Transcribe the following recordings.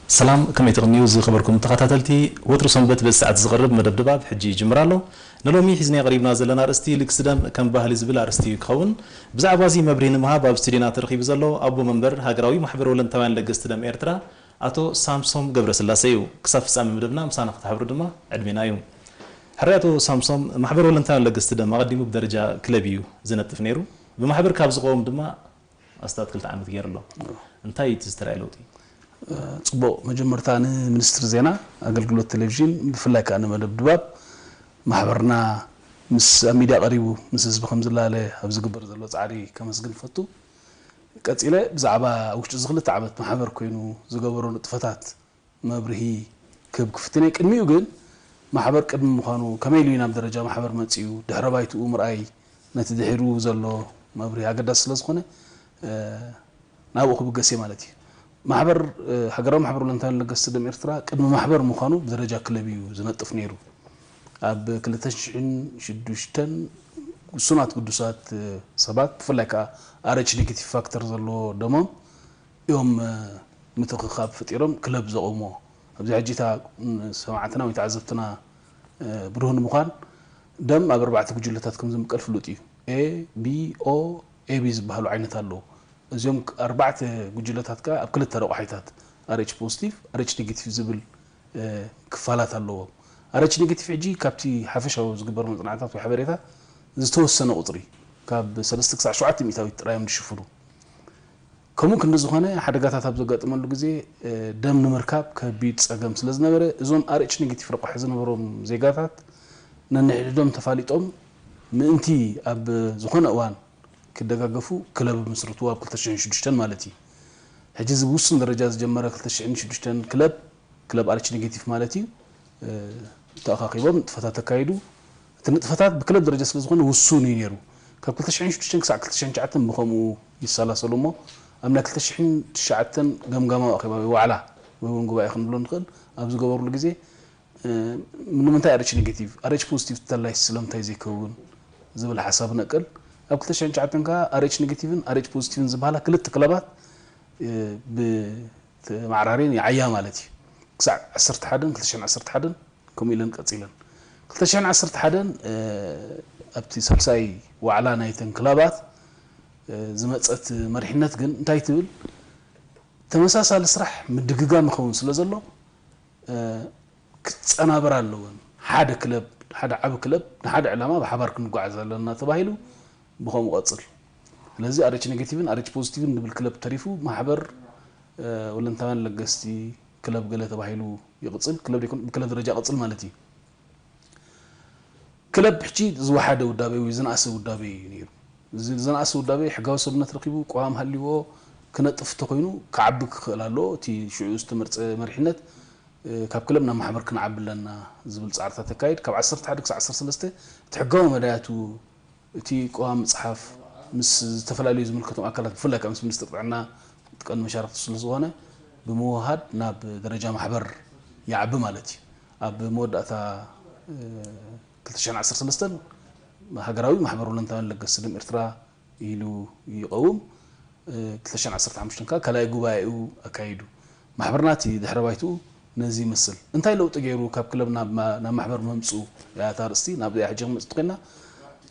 ሰላም፣ ከመይ ትቕንዩ ዝኸበርኩም ተኸታተልቲ? ወትሩ ሰንበት በዚ ሰዓት ዝቐርብ መደብ ድባብ ሕጂ ይጅምር ኣሎ። ንሎሚ ሒዝናዮ ቀሪብና ዘለና ኣርእስቲ ልግሲ ደም ከም ባህሊ ዝብል ኣርእስቲ እዩ ክኸውን። ብዛዕባ እዚ መብርሂ ንምሃብ ኣብ ስቱድዮና ተረኺቡ ዘሎ ኣቦ መንበር ሃገራዊ ማሕበር ወለንታውያን ለገስቲ ደም ኤርትራ ኣቶ ሳምሶም ገብረስላሴ እዩ። ክሳብ ፍጻሜ መደብና ምሳና ክትሓብሩ ድማ ዕድሜና እዩ። ሕራይ ኣቶ ሳምሶም፣ ማሕበር ወለንታውያን ለገስቲ ደም ኣቐዲሙ ብደረጃ ክለብ እዩ ዝነጥፍ ነይሩ። ብማሕበር ካብ ዝቐውም ድማ ኣስታት ክልተ ዓመት ገይሩ ኣሎ። እንታይ እዩ እቲ ዝተራእየ ለውጢ? ጽቡቕ፣ መጀመርታ ንሚኒስትሪ ዜና፣ ኣገልግሎት ቴሌቪዥን፣ ብፍላይ ከኣ ንመደብ ድባብ ማሕበርና ምስ ኣብ ሚድያ ቀሪቡ ምስ ህዝቢ ከም ዝላለ ኣብ ዝግበር ዘሎ ጻዕሪ ከመስግን እፈቱ። ቀጺለ ብዛዕባ ውሽጢ እዚ ክልተ ዓመት ማሕበር ኮይኑ ዝገበሮ ንጥፈታት መብርሂ ክህብ ክፍትን እየ። ቅድሚኡ ግን ማሕበር ቅድሚ ምዃኑ ከመይ ኢሉ እዩ ናብ ደረጃ ማሕበር መጺኡ ድሕረ ባይትኡ ምርኣይ ነቲ ድሒሩ ዘሎ መብርሂ ኣገዳሲ ስለ ዝኾነ ናብኡ ክብገስ እየ ማለት እዩ። ማሕበር ሃገራዊ ማሕበር ወለንታውያን ለገስቲ ደም ኤርትራ ቅድሚ ማሕበር ምዃኑ ብደረጃ ክለብ እዩ ዝነጥፍ ነይሩ። ኣብ ክልተ ሽሕን ሽዱሽተን ውሱናት ግዱሳት ሰባት ብፍላይ ከዓ ኣር ኤች ኔጌቲቭ ፋክተር ዘለዎ ደሞም እዮም ምትእኽኻብ ፈጢሮም ክለብ ዘቑምዎ። ኣብዚ ሕጂ እታ ሰማዕትና ወይ ተዓዘብትና ብሩህ ንምዃን ደም ኣብ ኣርባዕተ ጉጅለታት ከም ዝምቀል ፍሉጥ እዩ። ኤ፣ ቢ፣ ኦ፣ ኤ ቢ ዝበሃሉ ዓይነት ኣለዉ። እዚኦም ኣርባዕተ ጉጅለታት ከኣ ኣብ ክልተ ረቋሒታት ኣር ኤች ፖዚቲቭ፣ ኣር ኤች ኔጌቲቭ ዝብል ክፋላት ኣለዎም። ኣር ኤች ኔጌቲቭ ሕጂ ካብቲ ሓፈሻዊ ዝግበር መጽናዕታት ወይ ሓበሬታ ዝተወሰነ ቁጽሪ ካብ ሰለስተ ክሳዕ ሸውዓተ ሚእታዊት ጥራይ እዮም ዝሽፍኑ። ከምኡ ክንዲ ዝኾነ ሓደጋታት ኣብ ዘጋጥመሉ ግዜ ደም ንምርካብ ከቢድ ጸገም ስለ ዝነበረ እዞም ኣር ኤች ኔጌቲቭ ረቋሒ ዝነበሮም ዜጋታት ነንሕድሕዶም ተፋሊጦም ምእንቲ ኣብ ዝኾነ እዋን ክደጋገፉ ክለብ ምስርቱ ኣብ ክልተ ሽሕን ሽዱሽተን ማለት እዩ። ሕጂ እዚ ብውሱን ደረጃ ዝጀመረ ክልተ ሽሕን ሽዱሽተን ክለብ ክለብ ኣር ኤች ኔጌቲቭ ማለት እዩ። ተኣኻኺቦም ንጥፈታት ተካይዱ። እቲ ንጥፈታት ብክለብ ደረጃ ስለ ዝኾነ ውሱን እዩ ነይሩ። ካብ ክልተ ሽሕን ሽዱሽተን ክሳዕ ክልተ ሽሕን ትሽዓተን ብኸምኡ ይሰላሰሉ እሞ ኣብ ናይ ክልተ ሽሕን ትሽዓተን ገምጋማዊ ኣኼባ ወይ ዋዕላ ወይ እውን ጉባኤ ክንብሎ ንኽእል ኣብ ዝገበሩሉ ግዜ ንምንታይ ኣር ኤች ኔጌቲቭ ኣር ኤች ፖዚቲቭ ተላይስ ስለምንታይ ዘይከውን ዝብል ሓሳብ ነቅል። ኣብ ክልተ ሽሕን ትሽዓተን ከዓ ኣር ኤች ኔጌቲቭን ኣር ኤች ፖዚቲቭን ዝበሃላ ክልተ ክለባት ብ ተማዕራርየን ይዓያ ማለት እዩ። ክሳዕ ዓሰርተ ሓደን ክልተ ሽሕን ዓሰርተ ሓደን ከምኡ ኢለን ቀጺለን። ክልተ ሽሕን ዓሰርተ ሓደን ኣብቲ ሳልሳይ ዋዕላ ናይተን ክለባት ዝመጸት መሪሕነት ግን እንታይ ትብል? ተመሳሳሊ ስራሕ ምድግጋም ይኸውን ስለ ዘሎ ክጸናበራ ኣለወን። ሓደ ክለብ፣ ሓደ ዓቢ ክለብ ንሓደ ዕላማ ብሓባር ክንጓዓዝ ኣለና ተባሂሉ ብኸምኡ ቀጽል። ስለዚ ኣር ኤች ኔጌቲቭን ኣር ኤች ፖዚቲቭን ዝብል ክለብ ተሪፉ ማሕበር ወለንታውያን ለገስቲ ክለብ ገለ ተባሂሉ ይቕጽል። ክለብ ደይኮን ብክለብ ደረጃ ይቕጽል ማለት እዩ። ክለብ ሕጂ ዝወሓደ ውዳቤ ወይ ዝነኣሰ ውዳቤ እዩ ነይሩ። እዚ ዝነኣሰ ውዳቤ ሕጋዊ ሰብነት ረኺቡ ቅዋም ሃልይዎ ክነጥፍ እንተኾይኑ ክዓቢ ክኽእል ኣለዎ። እቲ ሽዑ ዝተመርጸ መሪሕነት ካብ ክለብ ናብ ማሕበር ክንዓቢ ኣለና ዝብል ጻዕርታት ተካይድ። ካብ ዓሰርተ ሓደ ክሳዕ ዓሰርተ ሰለስተ እቲ ሕጋዊ መዳያቱ እቲ ቅዋም ምጽሓፍ ምስ ዝተፈላለዩ ዝምልከቶም ኣካላት ብፍላይ ከዓ ምስ ሚኒስትር ጥዕና እቲ ቀንዲ መሻርክቲ ስለ ዝኾነ ብምውሃድ ናብ ደረጃ ማሕበር ይዓቢ ማለት እዩ። ኣብ መወዳእታ ክልተ ሽሕን ዓሰርተ ሰለስተን ሃገራዊ ማሕበር ወለንታውያን ለገስቲ ደም ኤርትራ ኢሉ ይቐውም። ክልተ ሽሕን ዓሰርተ ሓሙሽተን ከዓ ካልኣይ ጉባኤኡ ኣካይዱ። ማሕበርና እቲ ድሕረ ባይትኡ ነዚ ይመስል። እንታይ ለውጢ ገይሩ ካብ ክለብ ናብ ማ- ናብ ማሕበር ምምፅኡ እያ እታ ኣርእስቲ። ናብ እዚኣ ሕጂ ክንመፅእ እንተኮይና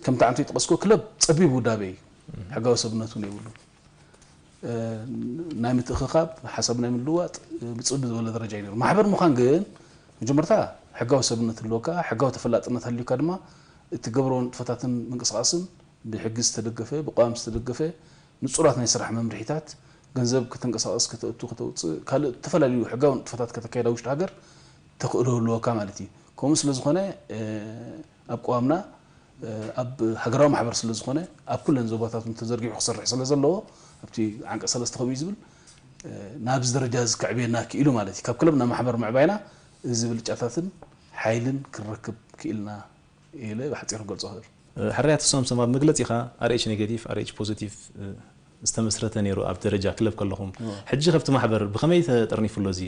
ከምቲ ዓንቶ ይጠቐስኮ ክለብ ፀቢብ ውዳቤ እዩ። ሕጋዊ ሰብነት እውን የብሉን። ናይ ምትእኽኻብ ሓሳብ ናይ ምልዋጥ ብፅብብ ዝበለ ደረጃ እዩ ነይሩ። ማሕበር ምዃን ግን መጀመርታ ሕጋዊ ሰብነት ህልወካ፣ ሕጋዊ ተፈላጥነት ሃልዩካ ድማ እትገብሮ ንጥፈታትን ምንቅስቃስን ብሕጊ ዝተደገፈ ብቅዋም ዝተደገፈ ንፁራት ናይ ስራሕ መምርሒታት ገንዘብ ከተንቀሳቀስ ከተእቱ ከተውፅእ ካልእ ዝተፈላለዩ ሕጋዊ ንጥፈታት ከተካየድ ኣብ ውሽጢ ሃገር ተኽእሎ ኣለወካ ማለት እዩ። ከምኡ ስለ ዝኾነ ኣብ ቅዋምና ኣብ ሃገራዊ ማሕበር ስለ ዝኾነ ኣብ ኩለን ዞባታት እውን ተዘርጊሑ ክሰርሕ ስለ ዘለዎ ኣብቲ ዓንቀ ሰለስተ ከምኡ እዩ ዝብል ናብዚ ደረጃ እዚ ከዕብየና ክኢሉ ማለት እዩ። ካብ ክለብ ናብ ማሕበር ምዕባይና እዚ ብልጫታትን ሓይልን ክንረክብ ክኢልና ኢለ ብሓፂር ክገልፆ ክእል። ሕርያት ሳምሶም ኣብ መግለፂኻ ኣር ኤች ኔጌቲቭ ኣር ኤች ፖዚቲቭ ዝተመስረተ ነይሩ ኣብ ደረጃ ክለብ ከለኹም ሕጂ ከብቲ ማሕበር ብኸመይ ተጠርኒፉ ኣሎ እዚ?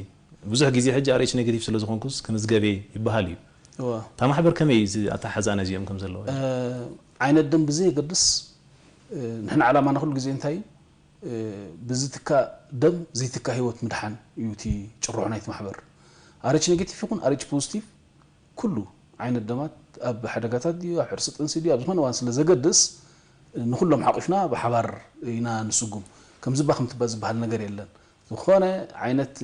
ብዙሕ ግዜ ሕጂ ኣር ኤች ኔጌቲቭ ስለ ዝኾንኩስ ክምዝገብ እየ ይበሃል እዩ። እታ ማሕበር ከመይ እዩ እዚ ኣተሓሕዛ ነዚኦም ከም ዘለዎ? ዓይነት ደም ብዘየገድስ ንሕና ዓላማና ኩሉ ግዜ እንታይ እዩ? ብዝትካ ደም ዘይትካ ህይወት ምድሓን እዩ እቲ ጭርሖ ናይቲ ማሕበር። ኣርኤች ኔጌቲቭ ይኹን ኣርኤች ፖዚቲቭ ኩሉ ዓይነት ደማት ኣብ ሓደጋታት ድዩ ኣብ ሕርሲ ጥንሲ ድዩ ኣብ ዝኾነ እዋን ስለ ዘገድስ ንኩሎም ሓቂፍና ብሓባር ኢና ንስጉም። ከምዚ ባ ከምቲ ባ ዝበሃል ነገር የለን። ዝኾነ ዓይነት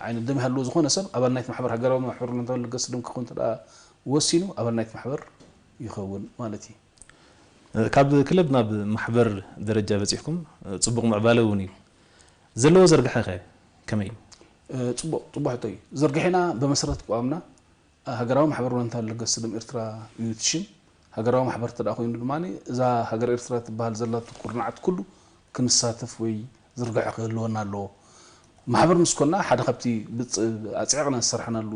ዓይነት ደም ይሃልዎ ዝኾነ ሰብ ኣባል ናይቲ ማሕበር ሃገራዊ ማሕበር ለንታዊ ለገስ ደም ክኾን እንተ ወሲኑ ኣባል ናይቲ ማሕበር ይኸውን ማለት እዩ። ካብ ክለብ ናብ ማሕበር ደረጃ በፂሕኩም ፅቡቕ ምዕባለ እውን እዩ ዘለዎ። ዘርግሐኸ ከመይ እዩ? ፅቡቕ ፅቡቕ ሕቶ እዩ። ዘርግሐና ብመሰረት ቅዋምና ሃገራዊ ማሕበር ወለንታዊ ለገስቲ ደም ኤርትራ እዩ እቲ ሽም። ሃገራዊ ማሕበር እንተ ኮይኑ ድማ እዛ ሃገር ኤርትራ ትበሃል ዘላቶ ኩርናዓት ኩሉ ክንሳተፍ ወይ ዝርግሐ ክህልወና ኣለዎ። ማሕበር ምስ ኮና ሓደ ካብቲ ኣፅዒቕና ዝሰርሕናሉ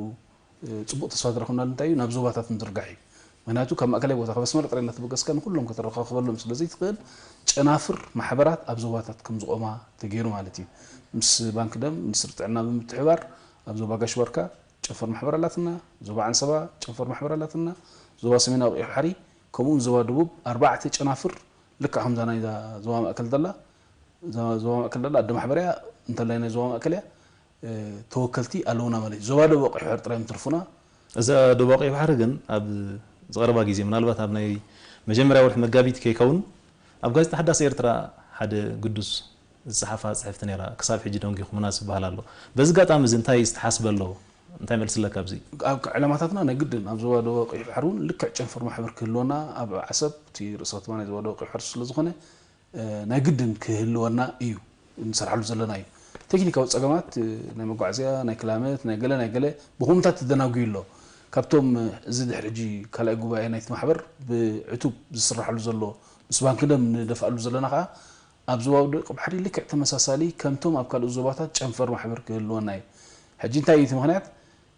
ፅቡቕ ተስፋ ዝረኸብናሉ እንታይ እዩ ናብ ዞባታት ምዝርጋሕ እዩ። ምክንያቱ ካብ ማእከላይ ቦታ ካብ ኣስመራ ጥራይ እናተበገስካ ንኩሎም ከተረኻኽበሎም ስለ ዘይትኽእል ጨናፍር ማሕበራት ኣብ ዞባታት ከም ዝቖማ ተገይሩ ማለት እዩ። ምስ ባንክ ደም፣ ሚኒስትሪ ጥዕና ብምትሕብባር ኣብ ዞባ ጋሽ ባርካ ጨንፈር ማሕበር ኣላትና፣ ዞባ ዓንሰባ ጨንፈር ማሕበር ኣላትና፣ ዞባ ሰሜናዊ ቀይሕ ባሕሪ ከምኡ እውን ዞባ ደቡብ ኣርባዕተ ጨናፍር ልክዕ ከምዛ ናይዛ ዞባ ማእከል ዘላ ዞባ ማእከል ዘላ ኣደ ማሕበር እያ እንተላይ ናይ ዞባ ማእከል እያ ተወከልቲ ኣለውና ማለት እዩ። ዞባ ደቡብ ቀይሕ ባሕሪ ጥራይ ምትርፉና። እዛ ደቡብ ቀይሕ ባሕሪ ግን ኣብ ዝቐረባ ግዜ ምናልባት ኣብ ናይ መጀመርያ ወርሒ መጋቢት ከይከውን ኣብ ጋዜጣ ሓዳስ ኤርትራ ሓደ ግዱስ ዝጸሓፋ ጽሕፍቲ ነይራ ክሳብ ሕጂ ደንጊኹምና ዝበሃል ኣሎ። በዚ ጋጣሚ እዚ እንታይ ዝተሓስበ ኣሎ? እንታይ መልሲ ኣለካ ኣብዚ? ኣብ ዕላማታትና ናይ ግድን ኣብ ዞባ ደቡብ ቀይሕ ባሕሪ እውን ልክዕ ጨንፈር ማሕበር ክህልወና ኣብ ዓሰብ እቲ ርእሰ ከተማ ናይ ዞባ ደቡብ ቀይሕ ባሕሪ ስለ ዝኾነ ናይ ግድን ክህልወና እዩ እንሰርሓሉ ዘለና እዩ። ቴክኒካዊ ፀገማት ናይ መጓዓዝያ፣ ናይ ክላመት፣ ናይ ገለ ናይ ገለ ብኹምታት ተደናጉዩ ኣሎ። ካብቶም እዚ ድሕሪ ሕጂ ካልኣይ ጉባኤ ናይቲ ማሕበር ብዕቱብ ዝስራሓሉ ዘሎ ምስ ባንኪ ደም ንደፍኣሉ ዘለና ከዓ ኣብ ዞባ ደቂ ባሕሪ ልክዕ ተመሳሳሊ ከምቶም ኣብ ካልኦት ዞባታት ጨንፈር ማሕበር ክህልወና እዩ። ሕጂ እንታይ እዩ እቲ ምክንያት?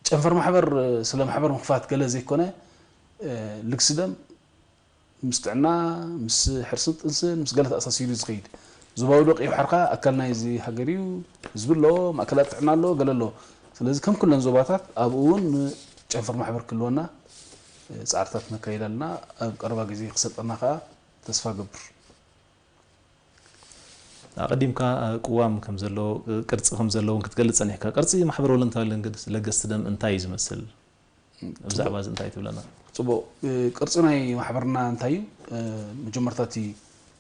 ጨንፈር ማሕበር ስለ ማሕበር ምኽፋት ገለ ዘይኮነ ልግሲ ደም ምስ ጥዕና፣ ምስ ሕርስን ጥንስን፣ ምስ ገለ ተኣሳሲሩ እዩ ዝኸይድ። ዞባዊ ዶ ቀይሕ ባሕሪ ከኣ ኣካል ናይዚ ሃገር እዩ፣ ህዝቢ ኣለዎ፣ ማእከላት ጥዕና ኣለዎ፣ ገለ ኣለዎ። ስለዚ ከም ኩለን ዞባታት ኣብኡ እውን ንጨንፈር ማሕበር ክህልወና ጻዕርታት ነካይድ ኣለና። ኣብ ቀረባ ግዜ ክሰልጠና ከኣ ተስፋ እገብር። ኣቐዲምካ ቅዋም ከም ዘለዎ ቅርጺ ከም ዘለዎን ክትገልጽ ጸኒሕካ። ቅርጺ ማሕበር ወለንታዊ ለገስቲ ደም እንታይ እዩ ዝመስል? ብዛዕባ እዚ እንታይ ትብለና? ጽቡቕ። ቅርጺ ናይ ማሕበርና እንታይ እዩ? መጀመርታ እቲ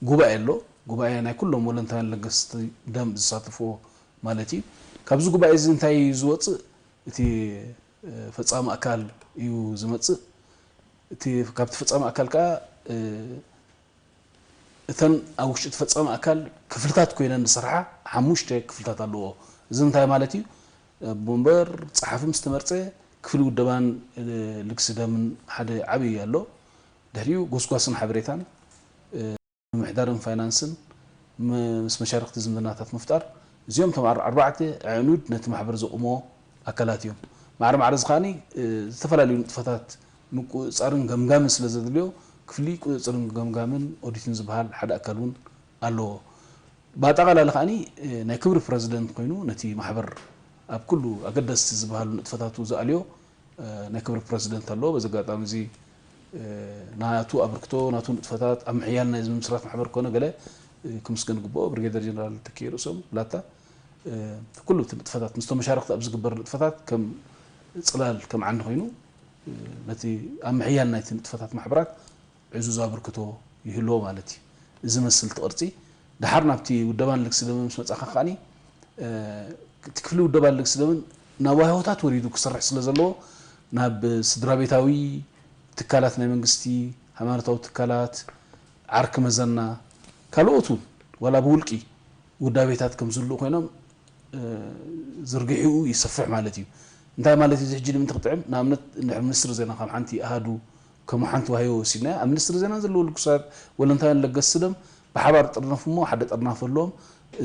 ጉባኤ ኣሎ። ጉባኤ ናይ ኩሎም ወለንታውያን ለገስቲ ደም ዝሳተፍዎ ማለት እዩ። ካብዚ ጉባኤ እዚ እንታይ እዩ ዝወጽእ? እቲ ፈጻሚ ኣካል እዩ ዝመጽእ። እቲ ካብቲ ፈጻሚ ኣካል ከኣ እተን ኣብ ውሽጢ እቲ ፈጻሚ ኣካል ክፍልታት ኮይነን ዝሰርሓ ሓሙሽተ ክፍልታት ኣለዎ። እዚ እንታይ ማለት እዩ? ኣቦ ወንበር፣ ጸሓፊ ምስ ተመርጸ ክፍሊ ውደባን ልግሲ ደምን ሓደ ዓብዪ ኣሎ። ድሕሪኡ ጎስጓስን ሓበሬታን፣ ምምሕዳርን ፋይናንስን፣ ምስ መሻርክቲ ዝምድናታት ምፍጣር። እዚኦም እቶም ኣርባዕተ ኣዕኑድ ነቲ ማሕበር ዘቑምዎ ኣካላት እዮም። ማዕረ ማዕረ እዚ ከኣ ዝተፈላለዩ ንጥፈታት ምቁፅፃርን ገምጋምን ስለ ዘድልዮ ክፍሊ ቁፅፅርን ገምጋምን ኦዲትን ዝበሃል ሓደ ኣካል እውን ኣለዎ። ብኣጠቓላሊ ከኣ ናይ ክብሪ ፕረዚደንት ኮይኑ ነቲ ማሕበር ኣብ ኩሉ ኣገደስቲ ዝበሃሉ ንጥፈታቱ ዝኣልዮ ናይ ክብሪ ፕረዚደንት ኣለዎ። በዚ ኣጋጣሚ እዚ ናቱ ኣበርክቶ፣ ናቱ ንጥፈታት ኣብ ምሕያል ናይ ምምስራት ማሕበር ኮነ ገለ ክምስገን ግብኦ። ብሪጌደር ጀነራል ተኪኤ ርእሶም ብላታ ኩሉ እቲ ንጥፈታት ምስቶም መሻርክቲ ኣብ ዝግበር ንጥፈታት ከም ፅላል ከም ዓንዲ ኮይኑ ነቲ ኣብ ምሕያል ናይቲ ንጥፈታት ማሕበራት ዕዙዝ ኣበርክቶ ይህልዎ ማለት እዩ። እዚ መስል እቲ ቅርፂ ድሓር ናብቲ ውደባን ልግሲ ደምን ምስ መፃኻ ከዓኒ እቲ ክፍሊ ውደባን ልግሲ ደምን ናብ ዋህዮታት ወሪዱ ክሰርሕ ስለ ዘለዎ ናብ ስድራ ቤታዊ ትካላት ናይ መንግስቲ፣ ሃይማኖታዊ ትካላት፣ ዓርኪ መዘና፣ ካልኦት እውን ዋላ ብውልቂ ውዳቤታት ከም ዝህልዉ ኮይኖም ዝርግሒኡ ይሰፍሕ ማለት እዩ። እንታይ ማለት እዩ? እዚ ሕጂ ንምንቲ ክጥዕም ንኣብነት እንድሕር ሚኒስትሪ ዜና ከም ሓንቲ ኣሃዱ ከም ሓንቲ ዋህዮ ወሲድናያ ኣብ ሚኒስትሪ ዜና ዘለዉ ልግሳት ወለንታውያን ለገስቲ ደም ብሓባር ጥርነፉ እሞ ሓደ ጥርናፍ ኣለዎም።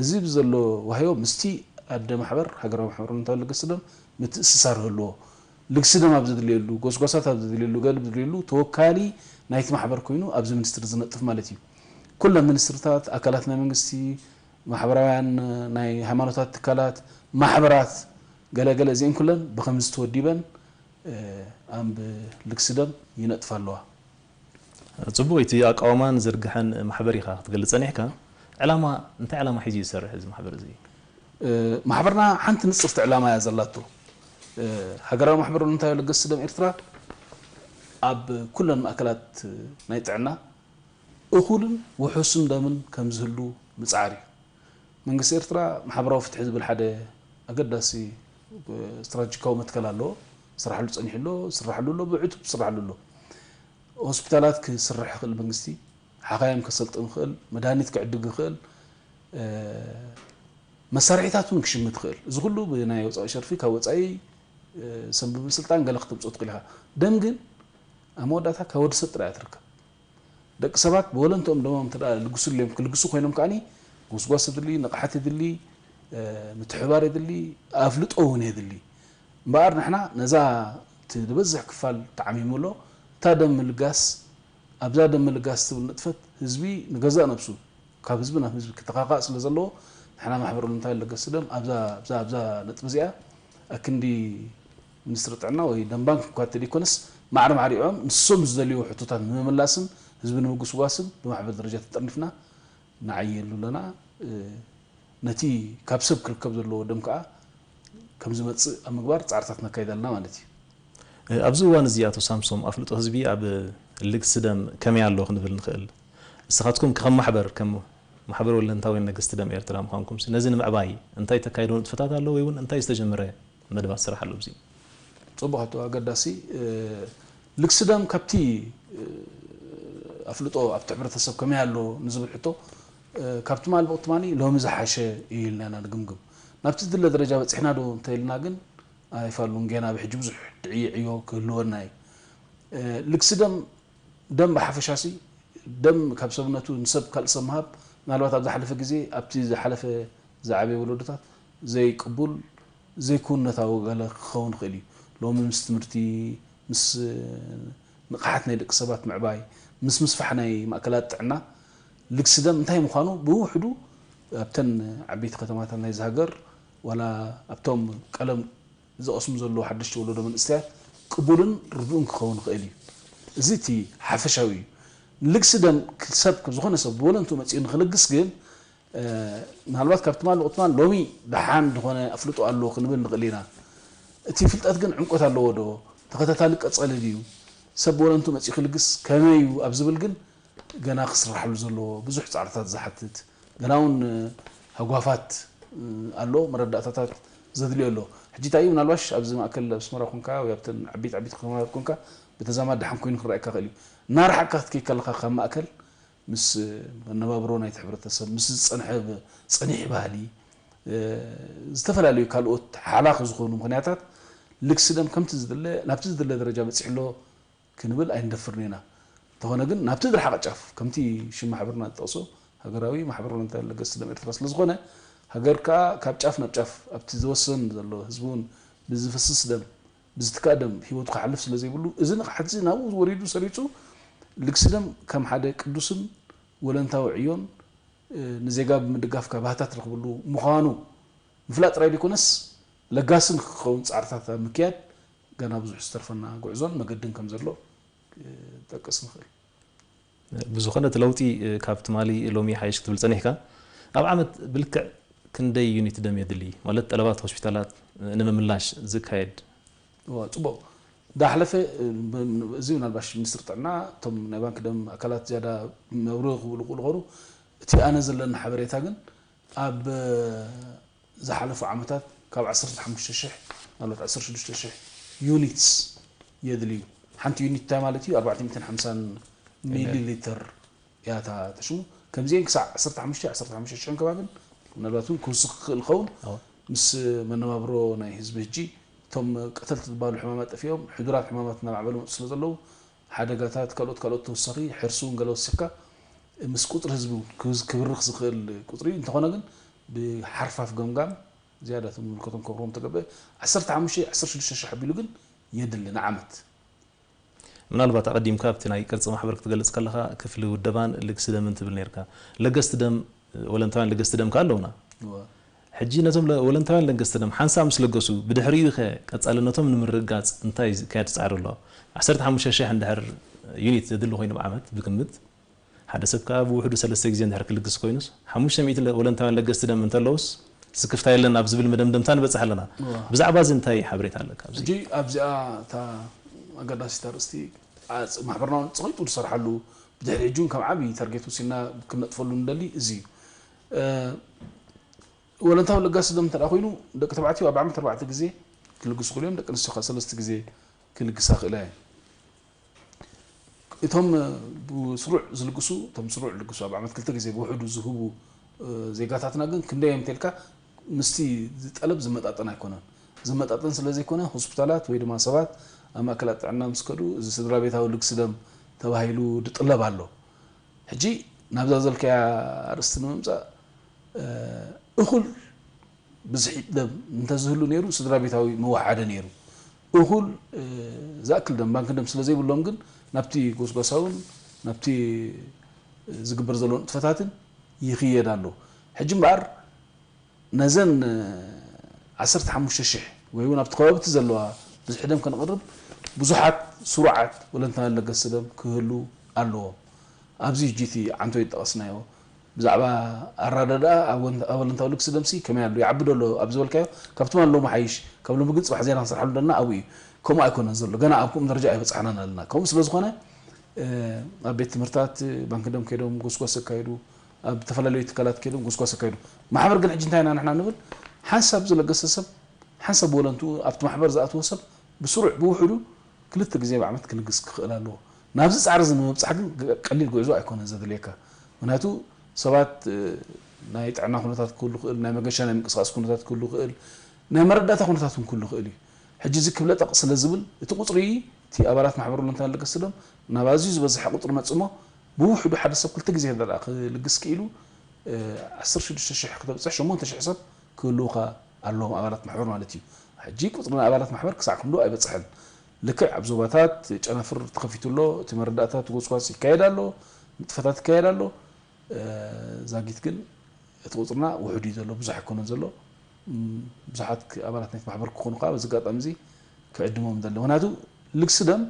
እዚ ብዘሎ ዋህዮ ምስቲ ኣደ ማሕበር ሃገራዊ ማሕበር ወለንታውያን ለገስቲ ደም ምትእስሳር ህልዎ። ልግሲ ደም ኣብ ዘድልየሉ፣ ጎስጓሳት ኣብ ዘድልየሉ፣ ገል ብዝድልየሉ ተወካሊ ናይቲ ማሕበር ኮይኑ ኣብዚ ሚኒስትሪ ዝነጥፍ ማለት እዩ። ኩለን ሚኒስትርታት፣ ኣካላት ናይ መንግስቲ፣ ማሕበራውያን ናይ ሃይማኖታት ትካላት፣ ማሕበራት፣ ገለገለ እዚአን ኩለን ብኸምዚ ተወዲበን ኣንብ ልግሲ ደም ይነጥፋ ኣለዋ። ጽቡቕ፣ እቲ ኣቃውማን ዝርግሐን ማሕበር ኢኻ ክትገልጽ ጸኒሕካ። ዕላማ እንታይ ዕላማ ሒዙ ይሰርሕ እዚ ማሕበር እዚ? ማሕበርና ሓንቲ ንፅርቲ ዕላማ እያ ዘላቶ። ሃገራዊ ማሕበር ወለንታዊ ለገስቲ ደም ኤርትራ ኣብ ኩለን ማእከላት ናይ ጥዕና እኹልን ውሑስን ደምን ከም ዝህሉ ምፅዓር እዩ። መንግስቲ ኤርትራ ማሕበራዊ ፍትሒ ዝብል ሓደ ኣገዳሲ ስትራቴጂካዊ መትከል ኣለዎ። ስራሕሉ ፀኒሑ ኣሎ፣ ስራሕሉ ኣሎ፣ ብዕቱብ ስራሕሉ ኣሎ። ሆስፒታላት ክስርሕ ይኽእል መንግስቲ፣ ሓኻይም ከሰልጥን ይኽእል፣ መድሃኒት ክዕድግ ይኽእል፣ መሳርሒታት እውን ክሽምት ይኽእል። እዚ ኩሉ ብናይ ወፃኢ ሸርፊ ካብ ወፃኢ ሰብ ብምስልጣን ገለ ክተምፅኦ ትኽእል ኢኻ። ደም ግን ኣብ መወዳእታ ካብ ወዲ ሰብ ጥራይ እያ ትርከብ። ደቂ ሰባት ብወለንትኦም ደሞም እንተ ልግሱሎም ክልግሱ ኮይኖም ከዓኒ ጎስጓስ የድሊ፣ ንቕሓት የድሊ፣ ምትሕባር የድሊ፣ ኣፍልጦ እውን የድሊ። እምበኣር ንሕና ነዛ እቲ ዝበዝሕ ክፋል ተዓሚሙ ኣሎ እታ ደም ምልጋስ ኣብዛ ደም ምልጋስ ትብል ንጥፈት ህዝቢ ንገዛእ ነብሱ ካብ ህዝቢ ናብ ህዝቢ ክተኻኻእ ስለ ዘለዎ ንሕና ማሕበር ኦሎምታይ ለገስቲ ደም ኣብዛ ኣብዛ ኣብዛ ነጥቢ እዚኣ ኣክንዲ ሚኒስትሪ ጥዕና ወይ ደም ባንክ እኳ ተደይኮነስ ማዕረ ማዕሪዖም ንሶም ዝደልይዎ ሕቶታት ንምምላስን ህዝቢ ንምጉስጓስን ብማሕበር ደረጃ ተጠርኒፍና ንዓየሉ ኣለና። ነቲ ካብ ሰብ ክርከብ ዘለዎ ደም ከዓ ከም ዝመፅእ ኣብ ምግባር ፃዕርታት ነካይድ ኣለና ማለት እዩ። ኣብዚ እዋን እዚ ኣቶ ሳምሶም ኣፍልጦ ህዝቢ ኣብ ልግሲ ደም ከመይ ኣሎ ክንብል ንኽእል? ንስኻትኩም ከም ማሕበር ከም ማሕበር ወለንታውያን ለገስቲ ደም ኤርትራ ምዃንኩም ነዚ ንምዕባይ እንታይ ተካይዶ ንጥፈታት ኣሎ ወይ እውን እንታይ ዝተጀመረ መደባት ስራሕ ኣሎ? እዚ ፅቡቅ ኣቶ ኣገዳሲ ልግሲ ደም ካብቲ ኣፍልጦ ኣብቲ ሕብረተሰብ ከመይ ኣሎ ንዝብል ሕቶ ካብ ትማል ብቕትማኒ ሎሚ ዝሓሸ እዩ ኢልና ኢና ንግምግም። ናብቲ ዝድለ ደረጃ በፂሕና ዶ እንተኢልና ግን ኣይፋሉን፣ ጌና ብሕጂ ብዙሕ ድዕዮ ክህልወና እዩ። ልግሲ ደም ደም ብሓፈሻሲ ደም ካብ ሰብነቱ ንሰብ ካልእ ሰብ ምሃብ ምናልባት ኣብ ዝሓለፈ ግዜ ኣብቲ ዝሓለፈ ዝዓበየ ወለዶታት ዘይቅቡል ዘይክውንነታዊ ገለ ክኸውን ይኽእል እዩ። ሎሚ ምስ ትምህርቲ ምስ ንቕሓት ናይ ደቂ ሰባት ምዕባይ ምስ ምስፋሕ ናይ ማእከላት ጥዕና ልግሲ ደም እንታይ ምዃኑ ብውሕዱ ኣብተን ዓበይቲ ከተማታት ናይዚ ሃገር ዋላ ኣብቶም ቀለም ዝቐስሙ ዘለዉ ሓደሽቲ ወለዶ መንእሰያት ቅቡልን ርዱእን ክኸውን ይኽእል እዩ። እዚ እቲ ሓፈሻዊ እዩ። ልግሲ ደም ሰብ ዝኾነ ሰብ ብወለንቱ መፂኡ ንክልግስ ግን ምናልባት ካብ ትማል ንቁትማል ሎሚ ደሓን ዝኾነ ኣፍልጦ ኣለዎ ክንብል ንኽእል ኢና። እቲ ፍልጠት ግን ዕምቆት ኣለዎ ዶ? ተኸታታሊ ቀፀሊ ድዩ? ሰብ ብወለንቱ መፂኡ ክልግስ ከመይ እዩ ኣብ ዝብል ግን ገና ክስራሓሉ ዘለዎ ብዙሕ ፃዕርታት ዝሓትት ገና እውን ሃጓፋት ኣሎ፣ መረዳእታታት ዘድልዮ ኣሎ። ሕጂ እንታይ እዩ ምናልባሽ ኣብዚ ማእከል ኣብ ኣስመራ ኮንካ ወይ ኣብተን ዓበይቲ ዓበይቲ ከተማታት ኮንካ ብተዛማድ ደሓን ኮይኑ ክረኣየካ ክእል እዩ። እናረሓቅካ ክትከይድ ከለካ ካብ ማእከል ምስ መነባብሮ ናይቲ ሕብረተሰብ ምስ ዝፀንሐ ፀኒሕ ባህሊ ዝተፈላለዩ ካልኦት ሓላኺ ዝኾኑ ምኽንያታት ልግሲ ደም ከምቲ ዝድለ ናብቲ ዝድለ ደረጃ በፂሑ ኣሎ ክንብል ኣይንደፍርን ኢና። እንተኾነ ግን ናብቲ ዝረሓቐ ጫፍ ከምቲ ሽም ማሕበርና ዝጠቕሶ ሃገራዊ ማሕበር ወለንታውያን ለገስቲ ደም ኤርትራ ስለ ዝኾነ ሃገር ከኣ ካብ ጫፍ ናብ ጫፍ ኣብቲ ዝወሰን ዘሎ ህዝቢ እውን ብዝፈስስ ደም ብዝትካእ ደም ህይወቱ ክሓልፍ ስለ ዘይብሉ እዚ ንቕሓት እዚ ናብኡ ወሪዱ ሰሪጹ ልግሲ ደም ከም ሓደ ቅዱስን ወለንታዊ ዕዮን ንዜጋ ብምድጋፍ ካብ ሃታ ትረኽብሉ ምዃኑ ምፍላጥ ጥራይ ዘይኮነስ ለጋስን ክኸውን ፃዕርታት ኣብ ምክያድ ገና ብዙሕ ዝተርፈና ጉዕዞን መገድን ከም ዘሎ ጠቅስ ንኽእል። ብዝኾነ እቲ ለውጢ ካብ ትማሊ ሎሚ ይሓይሽ ክትብል ጸኒሕካ፣ ኣብ ዓመት ብልክዕ ክንደይ ዩኒት ደም የድሊ? ማለት ጠለባት ሆስፒታላት ንምምላሽ ዝካየድ? እዋ፣ ጽቡቕ። ዳሕለፈ እዚ ምናልባሽ ሚኒስትሪ ጥዕና እቶም ናይ ባንክ ደም ኣካላት ዝያዳ መብርሂ ክብሉ ክእሉ ኾኑ እቲ ኣነ ዘለኒ ሓበሬታ ግን ኣብ ዝሓለፉ ዓመታት ካብ ዓሰርተ ሓሙሽተ ሽሕ ናብት ዓሰርተ ሽዱሽተ ሽሕ ዩኒትስ የድልዩ። ሓንቲ ዩኒት እንታይ ማለት እዩ? ኣርባዕተ ሚእትን ሓምሳን ሚሊ ሊትር እያ እታ ተሽሙ። ከምዚአን ክሳዕ ዓሰርተ ሓሙሽተ ዓሰርተ ሓሙሽተ ሽሕን ከባብን ምናልባት እውን ክውስኽ ክኽእል ይኸውን። ምስ መነባብሮ ናይ ህዝቢ ሕጂ እቶም ቀተልቲ ዝበሃሉ ሕማማት ጠፊኦም ሕዱራት ሕማማት እናማዕበሉ መፁ ስለ ዘለዉ ሓደጋታት ካልኦት ካልኦት ተወሳኺ ሕርሲ እውን ገለ ወሲኽካ ምስ ቁፅሪ ህዝቢ እውን ክብርኽ ዝኽእል ቁፅሪ እንተኾነ ግን ብሓርፋፍ ገምጋም ዝያዳ እቶም ዝምልከቶም ከብርዎም ተገብአ ዓሰርተ ሓሙሽተ ዓሰርተ ሽዱሽተ ሽሕ ኣቢሉ ግን የድሊ ንዓመት። ምናልባት ኣቐዲምካ ኣብቲ ናይ ቅርፂ ማሕበር ክትገልፅ ከለኻ ክፍሊ ውደባን ልግሲ ደምን ትብል ነርካ። ለገስቲ ደም ወለንታውያን ለገስቲ ደም ከ ኣለውና። ሕጂ ነቶም ወለንታውያን ለገስቲ ደም ሓንሳብ ምስ ለገሱ ብድሕሪኡ ከ ቀፃልነቶም ንምርግጋፅ እንታይ ዝካየድ ፃዕሪ ኣሎ? ዓሰርተ ሓሙሽተ ሽሕ እንድሕር ዩኒት ዘድሊ ኮይኑ ብዓመት ብግምት ሓደ ሰብ ከዓ ብውሕዱ ሰለስተ ግዜ እንድሕር ክልግስ ኮይኑስ፣ ሓሙሽተ ሚእቲ ወለንታውያን ለገስቲ ደም እንተለውስ፣ ስክፍታ የለን ኣብ ዝብል መደምደምታ ንበጽሕ ኣለና። ብዛዕባ እዚ እንታይ ሓበሬታ ኣለካ? ኣብዚ ሕጂ ኣብዚኣ እታ ኣገዳሲት ኣርእስቲ፣ ማሕበርና እውን ጽቂጡ ዝሰርሓሉ፣ ብድሕሪ ሕጂ እውን ከም ዓብዪ ታርጌት ወሲድና ክንነጥፈሉ ንደሊ እዚ እዩ። ወለንታዊ ለጋሲ ደም እንተ ኮይኑ፣ ደቂ ተባዕትዮ ኣብ ዓመት ኣርባዕተ ግዜ ክልግሱ ክእሉ እዮም። ደቂ ኣንስትዮ ከዓ ሰለስተ ግዜ ክልግሳ ክእላ እየን። እቶም ብስሩዕ ዝልግሱ፣ እቶም ስሩዕ ዝልግሱ፣ ኣብ ዓመት ክልተ ግዜ ብውሕዱ ዝህቡ ዜጋታትና ግን ክንደይ እዮም ተልካ፣ ምስቲ ጠለብ ዝመጣጠን ኣይኮነን። ዝመጣጠን ስለ ዘይኮነ፣ ሆስፒታላት ወይ ድማ ሰባት ኣብ ማእከላት ጥዕና ምስ ከዱ፣ እዚ ስድራ ቤታዊ ልግሲ ደም ተባሂሉ ድጥለብ ኣሎ። ሕጂ ናብዛ ዘልካያ ኣርእስቲ ንምምጻእ፣ እኹል ብዝሒ ደም እንተዝህሉ ነይሩ፣ ስድራ ቤታዊ መወሓደ ነይሩ። እኹል ዝኣክል ደም፣ ባንክ ደም ስለ ዘይብሎም ግን፣ ናብቲ ጎስጓሳውን ናብቲ ዝግበር ዘሎ ንጥፈታትን ይኽየድ ኣሎ። ሕጂ እምበኣር ነዘን ዓሰርተ ሓሙሽተ ሽሕ ወይ እውን ኣብቲ ከባቢ እቲ ዘለዋ ብዝሒ ደም ከነቕርብ፣ ብዙሓት ስሩዓት ወለንታውያን ለገስቲ ደም ክህሉ ኣለዎም። ኣብዚ ሕጂ እቲ ዓንቶ ይጠቐስናዮ ብዛዕባ ኣራዳድኣ ኣብ ወን-፣ ኣብ ወለንታዊ ልግሲ ደምሲ ከመይ ኣሎ፣ ይዓቢ ዶ ኣሎ ኣብ ዝበልካዮ፣ ካብ ትማሊ ሎሚ ሓይሽ፣ ካብ ሎሚ ግን ጽባሕ ዜና ክንሰርሓሉ ደለና ኣብኡ እዩ። ከምኡ ኣይኮነን ዘሎ፣ ገና ኣብ ከምኡ ደረጃ ኣይበጻሕናን ኣለና። ከምኡ ስለ ዝኾነ፣ ኣብ ቤት ትምህርታት ባንክ ደም ከይዶም ጎስጓስ ዘካየዱ፣ ኣብ ዝተፈላለዩ ትካላት ከይዶም ጎስጓስ ዘካየዱ። ማሕበር ግን ሕጂ እንታይ ኢና ንሕና ንብል? ሓንሳብ ዝለገሰ ሰብ፣ ሓንሳብ ወለንትኡ ኣብቲ ማሕበር ዝኣተወ ሰብ ብስሩዕ ብውሕዱ ክልተ ግዜ ብዓመት ክልግስ ክኽእል ኣለዎ። ናብዚ ጻዕሪ እዚ ንምብጻሕ ግን ግ-፣ ቀሊል ጉዕዞ ኣይኮነን ዘድልየካ። ምኽንያቱ ሰባት፣ እ፣ ናይ ጥዕና ኩነታት ክህሉ ይኽእል፣ ናይ መገሻ ናይ ምንቅስቓስ ኩነታት ክህሉ ይኽእል፣ ናይ መረዳእታ ኩነታት እውን ክህሉ ይኽእል እዩ። ሕጂ እዚ ክብለጠቕ ስለ ዝብል፣ እቲ ቁጽሪ፣ እቲ ኣባላት ማሕበር ወለንታውያን ለገስቲ ደም ናብ ኣዝዩ ዝበዝሐ ቁጽሪ መጽእ እሞ፣ ብውሕዱ ሓደ ሰብ ክልተ ግዜ እንተ ደኣ ክልግስ ክኢሉ፣ እ፣ ዓሰርተ ሽዱሽተ ሽሕ ክተብጽሕ፣ ሸሞንተ ሽሕ ሰብ ክህልውኻ ኣለዎም ኣባላት ማሕበር ማለት እዩ። ሕጂ ቁጽሪ ናይ ኣባላት ማሕበር ክሳዕ ክንዱ ኣይበጽሐን። ልክዕ ኣብ ዞባታት ጨናፍር ተኸፊቱ ኣሎ፣ እቲ መረዳእታ፣ እቲ ጎስጓስ ይካየድ ኣሎ፣ ንጥፈታት ይካየድ ኣሎ። እ፣ ዛጊት ግን እቲ ቁጽርና ውሑድ እዩ ዘሎ፣ ብዙሕ ኣይኮነን ዘሎ። እም፣ ብዙሓት ክ-፣ ኣባላት ናይቲ ማሕበር ክኾኑ ከኣ በዚ ኣጋጣሚ እዚ ክዕድሞም ንደሊ። ምኽንያቱ ልግሲ ደም፣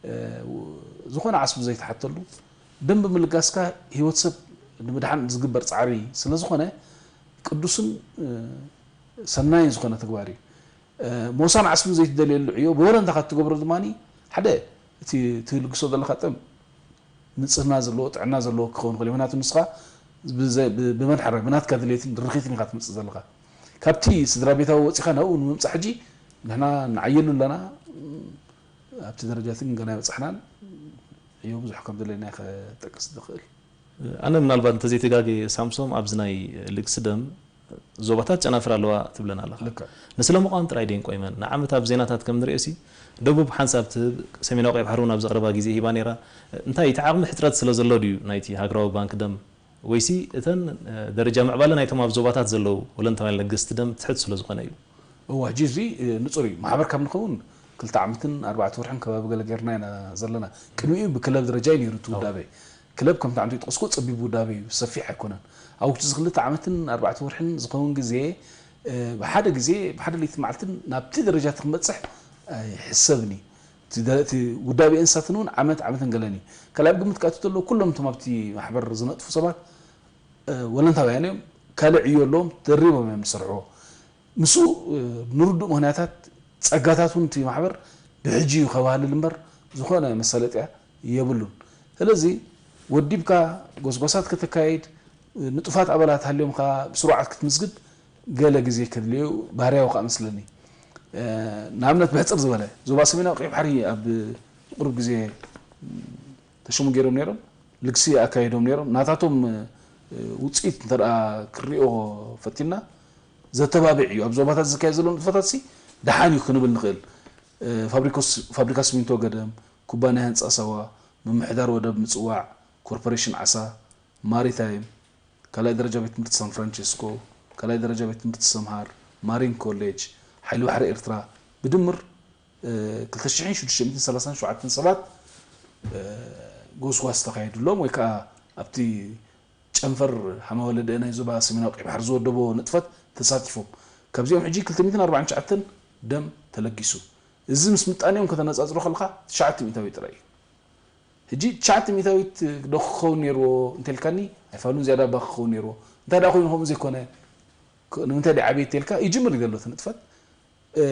እ፣ ው-፣ ዝኾነ ዓስቢ ዘይተሓተሉ፣ ደም ብምልጋስካ ህይወት ሰብ ንምድሓን ዝግበር ጻዕሪ ስለ ዝኾነ፣ ቅዱስን፣ እ፣ ሰናይን ዝኾነ ተግባር እዩ። እ፣ ሞሳን ዓስብን ዘይትደልየሉ ዕዮ ብወለንታ ካብ ትገብሮ ድማ፣ ሓደ፣ እቲ ትልግሶ ዘለኻ ደም ንጽህና ዘለዎ፣ ጥዕና ዘለዎ ክኸውን ይኽእል እዩ። ምኽንያቱ ንስኻ ብዘ-፣ ብ-፣ ብመን ሓራይ፣ ብናትካ ድሌትን ድርኺትን ኢኻ ትመጽእ ዘለኻ። ካብቲ ስድራ ቤታዊ ወጺኻ ናብኡ ንምምጻእ ሕጂ ንሕና ንዓየሉ ኣለና። ኣብቲ ደረጃ እቲ ግን ገና ኣይበጻሕናን። ዕዮ ብዙሕ ከም ዘለና እየ ከጠቅስ ዝኽእል። ኣነ ምናልባት እንተዘይተጋግየ ሳምሶም፣ ኣብዚ ናይ ልግሲ ደም ዞባታት ጨናፍር ኣለዋ ትብለን ኣለኻ። ልክዕ። ንስለ ምቋም ጥራይ ደን ቆይመን፣ ንዓመት ኣብ ዜናታት ከም ንርእዮሲ፣ ደቡብ ሓንሳብ ትህብ፣ ሰሜናዊ ቀይ ባሕሪ እውን ኣብዚ ቀረባ ግዜ ሂባ ነይራ። እንታይ እቲ ዓቕሚ ሕጽረት ስለ ዘሎ ድዩ ናይቲ ሃገራዊ ባንክ ደም? ወይሲ እተን፣ እ፣ ደረጃ ምዕባለ ናይቶም ኣብ ዞባታት ዘለዉ ወለንታውያን ለገስቲ ደም ትሕት ስለ ዝኾነ እዩ? እዋ፣ ሕጂ እዚ፣ እ፣ ንጹር እዩ። ማሕበር ካብ ንኸውን ክልተ ዓመትን ኣርባዕተ ወርሕን ከባቢ ገለ ጌርና ኢና ዘለና። ቅድሚኡ ብክለብ ደረጃ እዩ ነይሩ እቲ ውዳበ። ክለብ ከምቲ ዓንቶ ይጠቐስኩ ጸቢብ ውዳበ እዩ፣ ሰፊሕ ኣይኮነን። ኣብ ውሽጢ እዚ ክልተ ዓመትን ኣርባዕተ ወርሕን ዝኸውን ግዜ፣ እ፣ ብሓደ ግዜ፣ ብሓደ ለይቲ መዓልትን ናብቲ ደረጃ እቲ ክመጽሕ ኣይሕሰብን እዩ። እቲ ደ-፣ እቲ ውዳቤ እንስሳትን እውን ዓመት፣ ዓመትን ገለን እዩ። ካልኣይ ኣብ ግምት ክኣቱ ተሎ፣ ኩሎም እቶም ኣብቲ ማሕበር ዝነጥፉ ሰባት፣ እ፣ ወለንታውያን እዮም። ካልእ ዕዮ ኣለዎም፣ ደሪቦም እዮም ዝሰርሕዎ። ምስኡ፣ እ፣ ንርዱእ ምኽንያታት ጸጋታት እውን እቲ ማሕበር ብሕጂ እዩ ከባህልል እምበር፣ ዝኾነ መሳለጥያ የብሉን። ስለዚ ወዲብካ ጎስጓሳት ከተካይድ፣ ንጡፋት ኣባላት ሃልዮምካ ብስሩዓት ክትምዝግብ ገለ ግዜ ከድልዮ ባህርያዊ ከኣ መስለኒ። እ፣ ንኣብነት ብሕጽር ዝበለ፣ ዞባ ሰሜናዊ ቀይሕ ባሕሪ ኣብ ቁሩብ ግዜ ተሸሙ ገይሮም ነይሮም፣ ልግሲ ኣካይዶም ነይሮም። ናታቶም፣ እ፣ ውጽኢት እንተ ደኣ ክሪኦ ፈቲና፣ ዘተባብዕ እዩ። ኣብ ዞባታት ዝካየድ ዘሎ ንጥፈታትሲ ደሓን እዩ ክንብል ንኽእል። እ፣ ፋብሪኮስ-፣ ፋብሪካ ሲሚንቶ ገደም፣ ኩባንያ ህንጻ ሳዋ፣ ምምሕዳር ወደብ ምጽዋዕ፣ ኮርፖሬሽን ዓሳ፣ ማሪታይም፣ ካልኣይ ደረጃ ቤት ትምህርቲ ሳን ፍራንቸስኮ፣ ካልኣይ ደረጃ ቤት ትምህርቲ ሰምሃር፣ ማሪን ኮሌጅ፣ ሓይሊ ባሕሪ ኤርትራ፣ ብድምር፣ እ፣ ክልተ ሽሕን ሽዱሽተ ሚእትን ሰላሳን ሸውዓተን ሰባት፣ እ፣ ጎስጓስ ተኻይድሎም ወይ ከኣ ኣብቲ ጨንፈር ሓማወለደ ናይ ዞባ ሰሜናዊ ቀይ ባሕሪ ዝወደቦ ንጥፈት ተሳቲፎም። ካብዚኦም ሕጂ ክልተ ሚእትን ኣርባዓን ትሽዓተን ደም ተለጊሱ። እዚ ምስ ምጣኔኦም ከተነጻጽሮ ከለኻ ትሽዓተ ሚእታዊ ጥራይ እዩ። ሕጂ ትሽዓተ ሚእታዊት ዶ ክኸውን ነይርዎ እንተልካኒ ኣይፋሉን፣ ዝያዳ እባ ክኸውን ነይርዎ። እንታይ ደኣ ኮይኑ ከምኡ ዘይኮነ? ክ- ንምንታይ ደኣ ዓብየ እንተልካ ይጅምር እዩ ዘሎ እቲ ንጥፈት። እ፣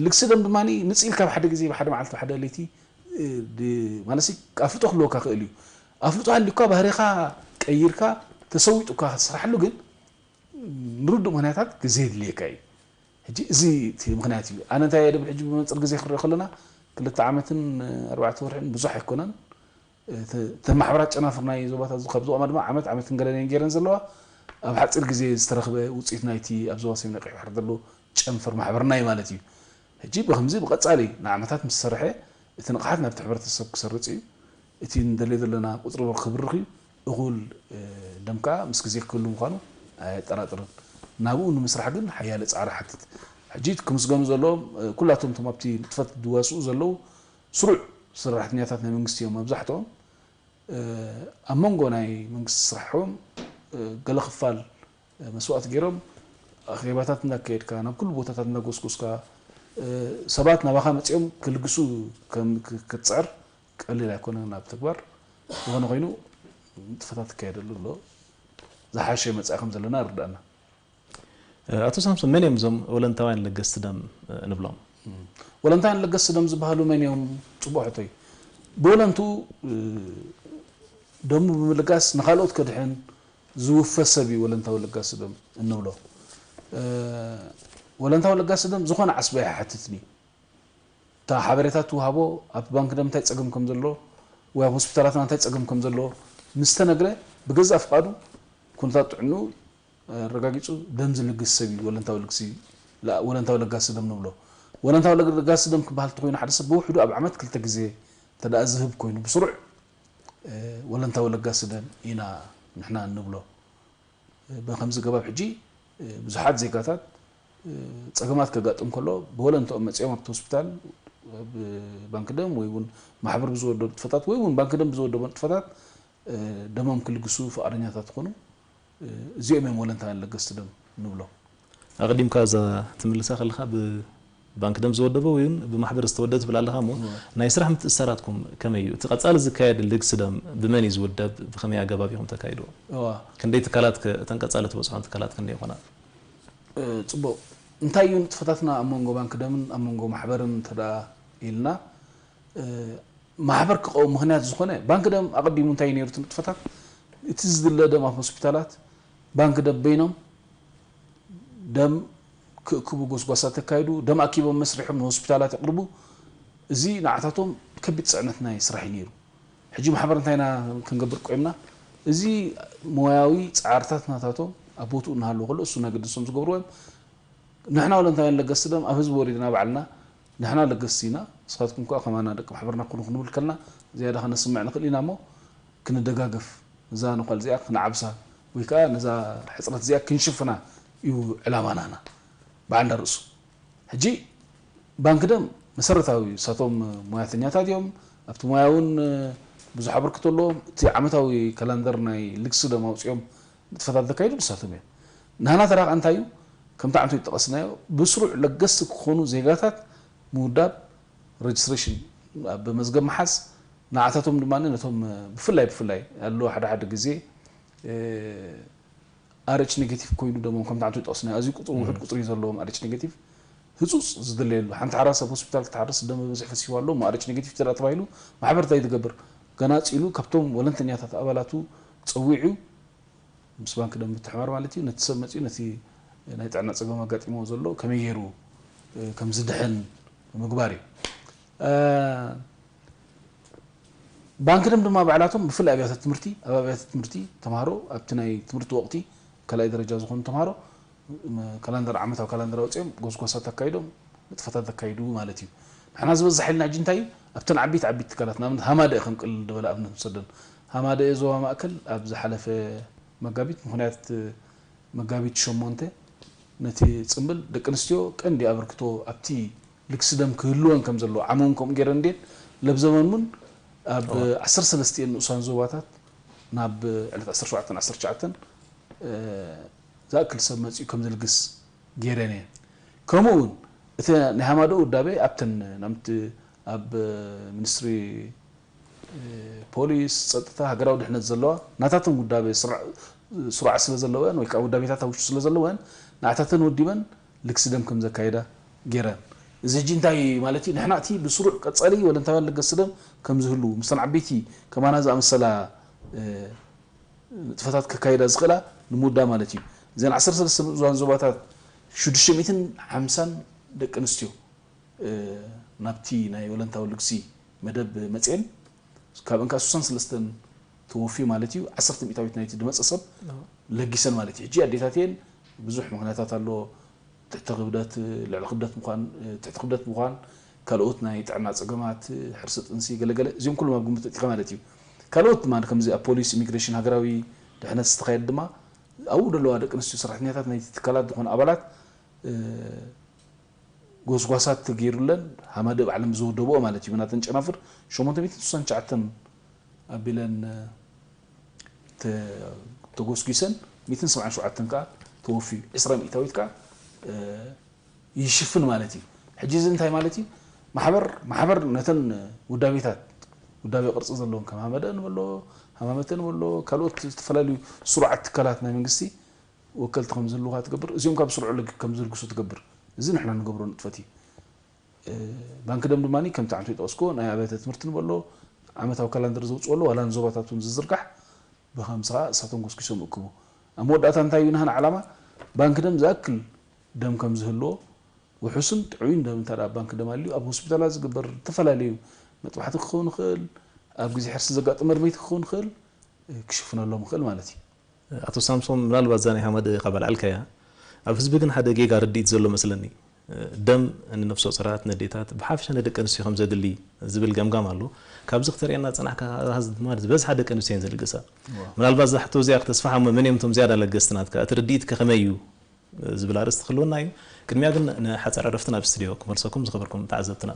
ልግሲ ደም ድማ ንጽ ኢልካ ብሓደ ግዜ፣ ብሓደ መዓልቲ፣ ብሓደ ለይቲ፣ እ፣ ድ- ማለት ሲ ኣፍልጦ ክህልወካ ክእል እዩ። ኣፍልጦ ሃልዩካ ባህሪኻ ቀይርካ ተሰዊጡካ ክትስርሓሉ ግን ንርዱእ ምኽንያታት ግዜ የድልየካ እዩ። ሕጂ እዚ እቲ ምኽንያት እዩ። ኣነ እንታይ እየ ድብል ሕጂ ብመንፅር ግዜ ክንሪኦ ከለና ክልተ ዓመትን ኣርባዕተ ወርሕን ብዙሕ ኣይኮነን። እቲ እቲ ማሕበራት ጨናፍር ናይ ዞባታት እዚ ካብ ዝቆማ ድማ ዓመት ዓመትን ገለን እየን ገይረን ዘለዋ። ኣብ ሓፂር ግዜ ዝተረኽበ ውፅኢት ናይቲ ኣብ ዞባ ሰሜን ቀይሕ ባሕሪ ዘሎ ጨንፈር ማሕበርና እዩ ማለት እዩ። ሕጂ ብከምዚ ብቐፃሊ ንዓመታት ምስ ሰርሐ እቲ ንቕሓት ናብቲ ሕብረተሰብ ክሰርፅ እዩ። እቲ ንደልዮ ዘለና ቁፅሪ ብር ክብርኽ እዩ። እኹል እ፣ ደም ከዓ ምስ ግዜ ክህሉ ምዃኑ ኣየጠራጥርን። ናብኡ ንምስራሕ ግን ሓያለ ፃዕሪ ሓትት። ሕጂ ክምስገኑ ዘለዎም እ፣ ኩላቶም እቶም ኣብቲ ንጥፈት ዝዋስኡ ዘለዉ ስሩዕ ሰራሕተኛታት ናይ መንግስቲ እዮም። መብዛሕትኦም እ፣ ኣብ መንጎ ናይ መንግስቲ ስራሖም እ፣ ገለ ክፋል እ፣ መስዋእቲ ገይሮም ኣኼባታት እንዳካየድካ ናብ ኩሉ ቦታታት እንዳጎስጎስካ እ፣ ሰባት ናባኻ መፂኦም ክልግሱ ከም ክ- ክትፅዕር ቀሊል ኣይኮነን ኣብ ተግባር። ዝኾነ ኮይኑ ንጥፈታት ይካየደሉ ኣሎ። ዝሓሸ መጻኢ ከም ዘለና ይርዳእና። ኣቶ ሳምሶን፣ መን እዮም እዞም ወለንታውያን ለገስቲ ደም ንብሎም? ወለንታውያን ለገስቲ ደም ዝበሃሉ መን እዮም? ጽቡቕ ሕቶ እዩ። ብወለንቱ ደሙ ብምልጋስ ንኻልኦት ከድሕን ዝውፈ ሰብ እዩ ወለንታዊ ለጋሲ ደም እንብሎ። ወለንታዊ ለጋሲ ደም ዝኾነ ዓስቢ ኣይሓትትን እዩ። እታ ሓበሬታ ትውሃቦ፣ ኣብ ባንክ ደም እንታይ ጸገም ከም ዘሎ ወይ ኣብ ሆስፒታላትና እንታይ ጸገም ከም ዘሎ ምስ ተነግረ፣ ብገዛእ ፍቓዱ ኩነታት ጥዕንኡ ኣረጋጊጹ ደም ዝልግስ ሰብ እዩ ወለንታዊ ልግሲ፣ ወለንታዊ ለጋሲ ደም ንብሎ። ወለንታዊ ለጋሲ ደም ክበሃል እንተኾይኑ፣ ሓደ ሰብ ብውሕዱ ኣብ ዓመት ክልተ ግዜ እንተ ደኣ ዝህብ ኮይኑ፣ ብስሩዕ ወለንታዊ ለጋሲ ደም ኢና ንሕና እንብሎ። ብኸምዚ ገባብ ሕጂ ብዙሓት ዜጋታት ጸገማት ከጋጥም ከሎ ብወለንትኦም መጺኦም ኣብቲ ሆስፒታል ብባንክ ደም ወይ እውን ማሕበር ብዝወደቦ ንጥፈታት ወይ እውን ባንክ ደም ብዝወደቦ ንጥፈታት ደሞም ክልግሱ ፍቓደኛታት ዝኾኑ እዚኦም እዮም ወለንታውያን ለገስቲ ደም ንብሎ። ኣቐዲምካ እዛ ትምልሳ ከለኻ ብባንክ ደም ዝወደበ ወይ እውን ብማሕበር ዝተወደበ ትብል ኣለኻ እሞ እወ። ናይ ስራሕ ምትእስሳራትኩም ከመይ እዩ? እቲ ቀጻሊ ዝካየድ ልግሲ ደም ብመን እዩ ዝውደብ? ብኸመይ ኣገባብ ኢኹም ተካይድዎ? እዋ። ክንደይ ትካላት ከ እተን ቀጻሊ ትበጽሖን ትካላት ክንደይ ይኾና? እ፣ ጽቡቕ። እንታይ እዩ ንጥፈታትና ኣብ መንጎ ባንክ ደምን ኣብ መንጎ ማሕበርን እንተ ደኣ ኢልና፣ እ፣ ማሕበር ክቐውም ምኽንያት ዝኾነ ባንክ ደም ኣቐዲሙ እንታይ እዩ ነይሩ እቲ ንጥፈታት? እቲ ዝድለ ደም ኣብ ሆስፒታላት ባንክ ደም በይኖም ደም ክእክቡ ጎስጓሳት ተካይዱ፣ ደም ኣኪቦም መስሪሖም ንሆስፒታላት የቕርቡ። እዚ ንዓታቶም ከቢድ ጽዕነት ናይ ስራሕ እዩ ነይሩ። ሕጂ ማሕበር እንታይ ኢና ክንገብር ቆይምና? እዚ ሞያዊ ጻዕርታት ናታቶም ኣብ ቦትኡ እናሃለወ ከሎ እሱ ናይ ግድሶም ዝገብርዎ እዮም። ንሕና ወለንታውያን ለገስቲ ደም ኣብ ህዝቢ ወሪድና ባዕልና ንሕና ለገስቲ ኢና፣ ንስኻትኩም ከኣ ከማና ደቂ ማሕበርና ኩኑ ክንብል ከለና ዝያዳ ከነስምዕ ንኽእል ኢና እሞ ክንደጋገፍ፣ እዛ ነዃል እዚኣ ክንዓብሳ ወይ ከኣ ነዛ ሕጽረት እዚኣ ክንሽፍና እዩ ዕላማና ና በዓል እንዳ ርእሱ። ሕጂ ባንክ ደም መሰረታዊ እዩ። ንሳቶም ሞያተኛታት እዮም። ኣብቲ ሞያ እውን ብዙሕ ኣበርክቶ ኣለዎም። እቲ ዓመታዊ ካላንደር ናይ ልግሲ ደም ኣውፂኦም ንጥፈታት ዘካይዱ ንሳቶም እዮም። ናህና ተራ ከኣ እንታይ እዩ? ከምቲ ዓንቱ ዝጠቐስናዮ ብስሩዕ ለገስቲ ክኾኑ ዜጋታት ምውዳብ፣ ሬጅስትሬሽን ኣብ መዝገብ ምሓዝ፣ ንዓታቶም ድማ ነቶም ብፍላይ ብፍላይ ኣሎ ሓደ ሓደ ግዜ እ፣ ኣር ኤች ኔጌቲቭ ኮይኑ ደሞም ከምቲ ዓንቱ ዝጠቐስናዮ ኣዝዩ ቁፅሪ ውሑድ ቁፅሪ እዩ ዘለዎም ኣር ኤች ኔጌቲቭ ህፁፅ ዝድለየሉ ሓንቲ ሓራስ ኣብ ሆስፒታል ክትሓርስ ደም ብብዝሒ ፈሲዋ ኣሎ እሞ ኣር ኤች ኔጌቲቭ ተዳ ተባሂሉ ማሕበር እንታይ ዝገብር ገናፂሉ ካብቶም ወለንተኛታት ኣባላቱ ፀዊዑ ምስ ባንክ ደም ምትሕባር ማለት እዩ ነቲ ሰብ መፅኡ ነቲ ናይ ጥዕና ፀገም ኣጋጢሞ ዘሎ ከመይ ገይሩ እ፣ ከም ዝድሕን ምግባር እዩ። እ፣ ባንክ ደም ድማ ባዕላቶም ብፍላይ ኣብያተ ትምህርቲ ኣብ ኣብያተ ትምህርቲ ተምሃሮ ኣብቲ ናይ ትምህርቲ ወቕቲ ካልኣይ ደረጃ ዝኾኑ ተምሃሮ ም- ካላንደር ዓመታዊ ካላንደር ኣውፅኦም ጎስጓሳት ኣካይዶም ንጥፈታት ዘካይዱ ማለት እዩ። ንሕና ዝበዝሕ ኢልና ሕጂ እንታይ እዩ ኣብተን ዓበይቲ ዓበይቲ ትካላት ንኣብነት ሃማደኤ ከም ቅልል ዝበለ ኣብነት ንውሰደን ሃማደኤ ዞባ ማእከል ኣብ ዝሓለፈ መጋቢት ምኽንያት መጋቢት ሸሞንተ ነቲ ጽምብል ደቂ ኣንስትዮ ቀንዲ ኣበርክቶ ኣብቲ ልግሲ ደም ክህልወን ከም ዘለዎ ዓመውን ከምኡ ገይረን እንድየን ለብዘበን እውን ኣብ ዓሰርተ ሰለስተ ንኡሳን ዞባታት ናብ ዕለት ዓሰርተ ሸውዓተ ዓሰርተ ትሽዓተ ዝኣክል ሰብ መጺኡ ከም ዝልግስ ገይረን እየን። ከምኡ እውን እቲ ናይ ሃማዶ ውዳቤ ኣብተን ናምቲ ኣብ ሚኒስትሪ ፖሊስ፣ ጸጥታ፣ ሃገራዊ ድሕነት ዘለዋ ናታተን ውዳቤ ስሩዕ ስለ ዘለወን ወይ ከዓ ውዳቤታት ኣብ ውሽጡ ስለ ዘለወን ንዓታተን ወዲበን ልግሲ ደም ከም ዘካየዳ ገይረን። እዚ ሕጂ እንታይ ማለት እዩ? ንሕና እቲ ብስሩዕ ቀጻሊ ወለንታውያን ለገስቲ ደም ከም ዝህሉ፣ ምስተን ዓበይቲ ከማና ዝኣመሰላ ንጥፈታት ከካይዳ ዝኽእላ ንምውዳ ማለት እዩ። እዘን ዓሰርተ ሰለስተ ንኡሳን ዞባታት ሽዱሽተ ሚእትን ሓምሳን ደቂ ኣንስትዮ ናብቲ ናይ ወለንታዊ ልግሲ መደብ መፅኤን ካብ እንካ ስሳን ሰለስተን ተወፊ ማለት እዩ። ዓሰርተ ሚእታዊት ናይቲ ድመፀ ሰብ ለጊሰን ማለት እዩ። ሕጂ ኣዴታት እየን ብዙሕ ምክንያታት ኣሎ። ትሕቲ ክብደት፣ ልዕሊ ክብደት ምዃን፣ ትሕቲ ክብደት ምዃን፣ ካልኦት ናይ ጥዕና ፀገማት፣ ሕርሲ ጥንሲ፣ ገለገለ እዚኦም ኩሎም ኣብ ግምት ኣእቲኻ ማለት እዩ። ካልኦት ድማ ከምዚ ኣብ ፖሊስ፣ ኢሚግሬሽን፣ ሃገራዊ ድሕነት ዝተኻየደ ድማ ኣብኡ ዘለዋ ደቂ ኣንስትዮ ሰራሕተኛታት ናይቲ ትካላት ዝኾነ ኣባላት ጎስጓሳት ተገይሩለን ሃማደ ባዕሎም ዝወደብኦ ማለት እዩ። ብናተን ጨናፍር ሸሞንተ ሚእትን ስሳን ትሽዓተን ኣቢለን ተጎስጒሰን ሚእትን ሰብዓን ሸውዓተን ከዓ ተወፍዩ ዕስራ ሚእታዊት ከዓ ይሽፍን ማለት እዩ። ሕጂ እዚ እንታይ ማለት እዩ? ማሕበር ማሕበር ነተን ውዳቤታት ውዳቤ ቅርፂ ዘለዎም ከም ሃመደ ንበሎ ሃማመተ ንበሎ ካልኦት ዝተፈላለዩ ስሩዓት ትካላት ናይ መንግስቲ ወከልቲ ከም ዝህልውካ ትገብር። እዚኦም ካብ ስሩዕ ልግ ከም ዝልግሱ ትገብር። እዚ ንሕና ንገብሮ ንጥፈት እዩ። ባንክ ደም ድማ ከምቲ ዓንቶ ይጠቐስኮ ናይ ኣብያተ ትምህርቲ ንበሎ ዓመታዊ ካላንደር ዘውፅወሎ ዋላ ንዞባታት እውን ዝዝርጋሕ ብኸምዚ ከዓ እሳቶም ጎስኪሶም እክቡ። ኣብ መወዳእታ እንታይ እዩ ናህና ዓላማ? ባንክ ደም ዝኣክል ደም ከም ዝህልዎ ውሑስን ጥዑይን ደም እንተ ደኣ ባንክ ደም ኣልዩ ኣብ ሆስፒታላት ዝግበር ዝተፈላለዩ መጥባሕቲ ክኸውን ይኽእል፣ ኣብ ግዜ ሕርሲ ዘጋጥም መርመይቲ ክኸውን ይኽእል፣ ክሽፍነሎም ይኽእል ማለት እዩ። ኣቶ ሳምሶም፣ ምናልባት እዛ ናይ ሃመደ ካብ ኣልዓልካያ፣ ኣብ ህዝቢ ግን ሓደ ጌጋ ርድኢት ዘሎ መስለኒ። ደም ንነፍሰ ጡራት፣ ነዴታት፣ ብሓፈሻ ንደቂ ኣንስትዮ ከም ዘድሊ ዝብል ገምጋም ኣሎ። ካብዚ ክተርእየና ዝጸናሕካ ኣሃዝ ድማ ዝበዝሓ ደቂ ኣንስትዮ እየን ዝልግሳ። ምናልባት እዛ ሕቶ እዚኣ ክተስፋሕሞ መን እዮም እቶም ዝያዳ ለገስቲ ናትካ? እቲ ርድኢት ከ ከመይ እዩ? ዝብል ኣርእስቲ ክህልወና እዩ። ቅድሚያ ግን ንሓጻር ዕረፍቲ ናብ ስቱድዮ ክመልሰኩም ዝኸበርኩም ተዓዘብትና።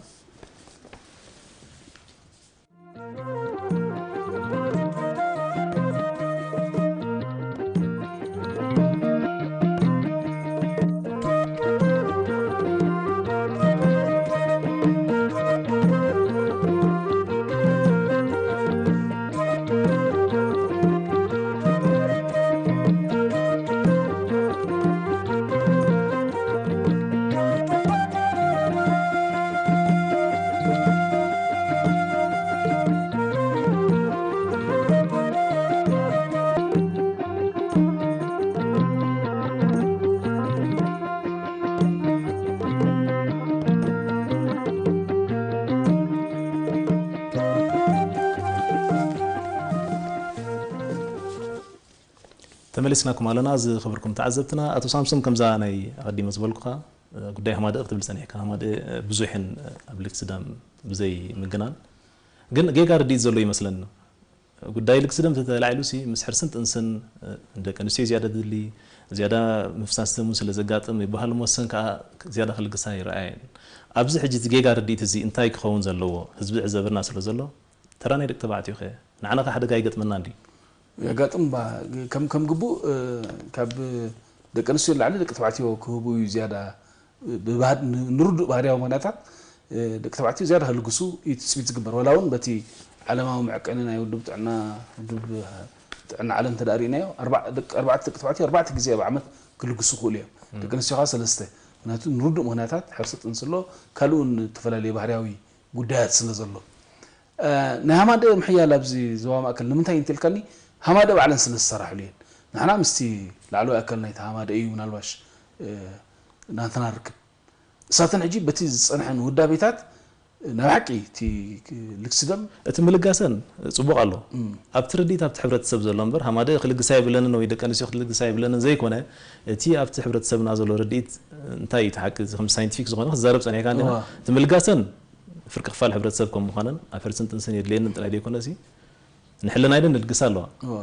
ተመሊስናኩም ኣለና። ዝኸበርኩም ተዓዘብትና፣ ኣቶ ሳምሶም፣ ከምዛ ናይ ኣቐዲመ ዝበልኩኻ፣ እ፣ ጉዳይ ሃማደእ ክትብል ጸኒሕካ። ሃማደእ፣ እ፣ ብዙሕን፣ እ፣ ኣብ ልግሲ ደም ብዘይ ምግናን። ግን ጌጋ ርድኢት ዘሎ ይመስለኒ። ጉዳይ ልግሲ ደም ተተላዒሉሲ፣ ምስ ሕርስን ጥንስን፣ እ፣ ንደቂ ኣንስትዮ ዝያዳ ዘድሊ፣ ዝያዳ ምፍሳስ ደም እውን ስለ ዘጋጥም ይበሃል እሞ፣ እሰን ከኣ ዝያዳ ክልግሳ ይረኣየን። ኣብዚ ሕጂ እዚ ጌጋ ርድኢት እዚ እንታይ ክኸውን ዘለዎ? ህዝቢ ዕዘብና ስለ ዘሎ፣ ተራ ናይ ደቂ ተባዕትዮ ከ ንዓና ከ ሓደጋ ይገጥመና እንድዩ? የጋጥም ባ፣ ከም፣ ከም ግቡእ፣ እ፣ ካብ ደቂ ኣንስትዮ ንላዕሊ ደቂ ተባዕትዮ ክህቡ እዩ ዝያዳ፣ እ፣ ብባህድ-፣ ን-፣ ንርዱእ ባህርያዊ ምኽንያታት፣ እ፣ ደቂ ተባዕትዮ ዝያዳ ክልግሱ እዩ ትጽቢት ዝግበር። ዋላ እውን በቲ ዓለማዊ መዐቀኒ ናይ ውድብ ጥዕና፣ ውድብ ጥዕና ዓለም እንተ ደኣ ርኢናዮ፣ ኣርባ-፣ ደቂ፣ ኣርባዕተ ደቂ ተባዕትዮ ኣርባዕተ ግዜ ኣብ ዓመት ክልግሱ ይኽእሉ እዮም። ም። ደቂ ኣንስትዮ ከኣ ሰለስተ። ምኽንያቱ ንርዱእ ምኽንያታት ሕርሲ ጥንሲ ኣሎ፣ ካልእ እውን ዝተፈላለዩ ባህርያዊ ጉዳያት ስለ ዘሎ። እ፣ ናይ ሃማደ ምሕያል ኣብዚ ዞባ ማእከል ንምንታይ እንተልካኒ፣ ሃማደ ባዕለን ስለ ዝሰራሕሉ እየን። ንሕና ምስቲ ላዕለዋይ ኣካል ናይቲ ሃማደ እዩ ምናልባሽ፣ እ፣ ናትና ርክብ። እሳተን ሕጂ በቲ ዝጸንሐን ውዳቤታት፣ እ፣ ናይ ብሓቂ እቲ ልግሲ ደም እቲ ምልጋሰን ጽቡቕ ኣሎ። እም። ኣብቲ ርድኢት ኣብቲ ሕብረተሰብ ዘሎ እምበር፣ ሃማደ ክልግሳ የብለንን ወይ ደቂ ኣንስትዮ ክልግሳ የብለንን ዘይኮነ፣ እቲ ኣብቲ ሕብረተሰብና ዘሎ ርድኢት እንታይ እዩ እቲ ሓቂ፣ እዚ ከም ሳይንቲፊክ ዝኾነ ክዛረብ ጸኒሕካ እንዲኻ። እዋ። እቲ ምልጋሰን ፍርቂ ክፋል ሕብረተሰብ ከም ምዃነን ኣብ ሕርስን ጥንስን የድልየንን ጥራይ ዘይኮነሲ ንሕልናይ ዶ ንልግሳ ኣለዋ። እዋ።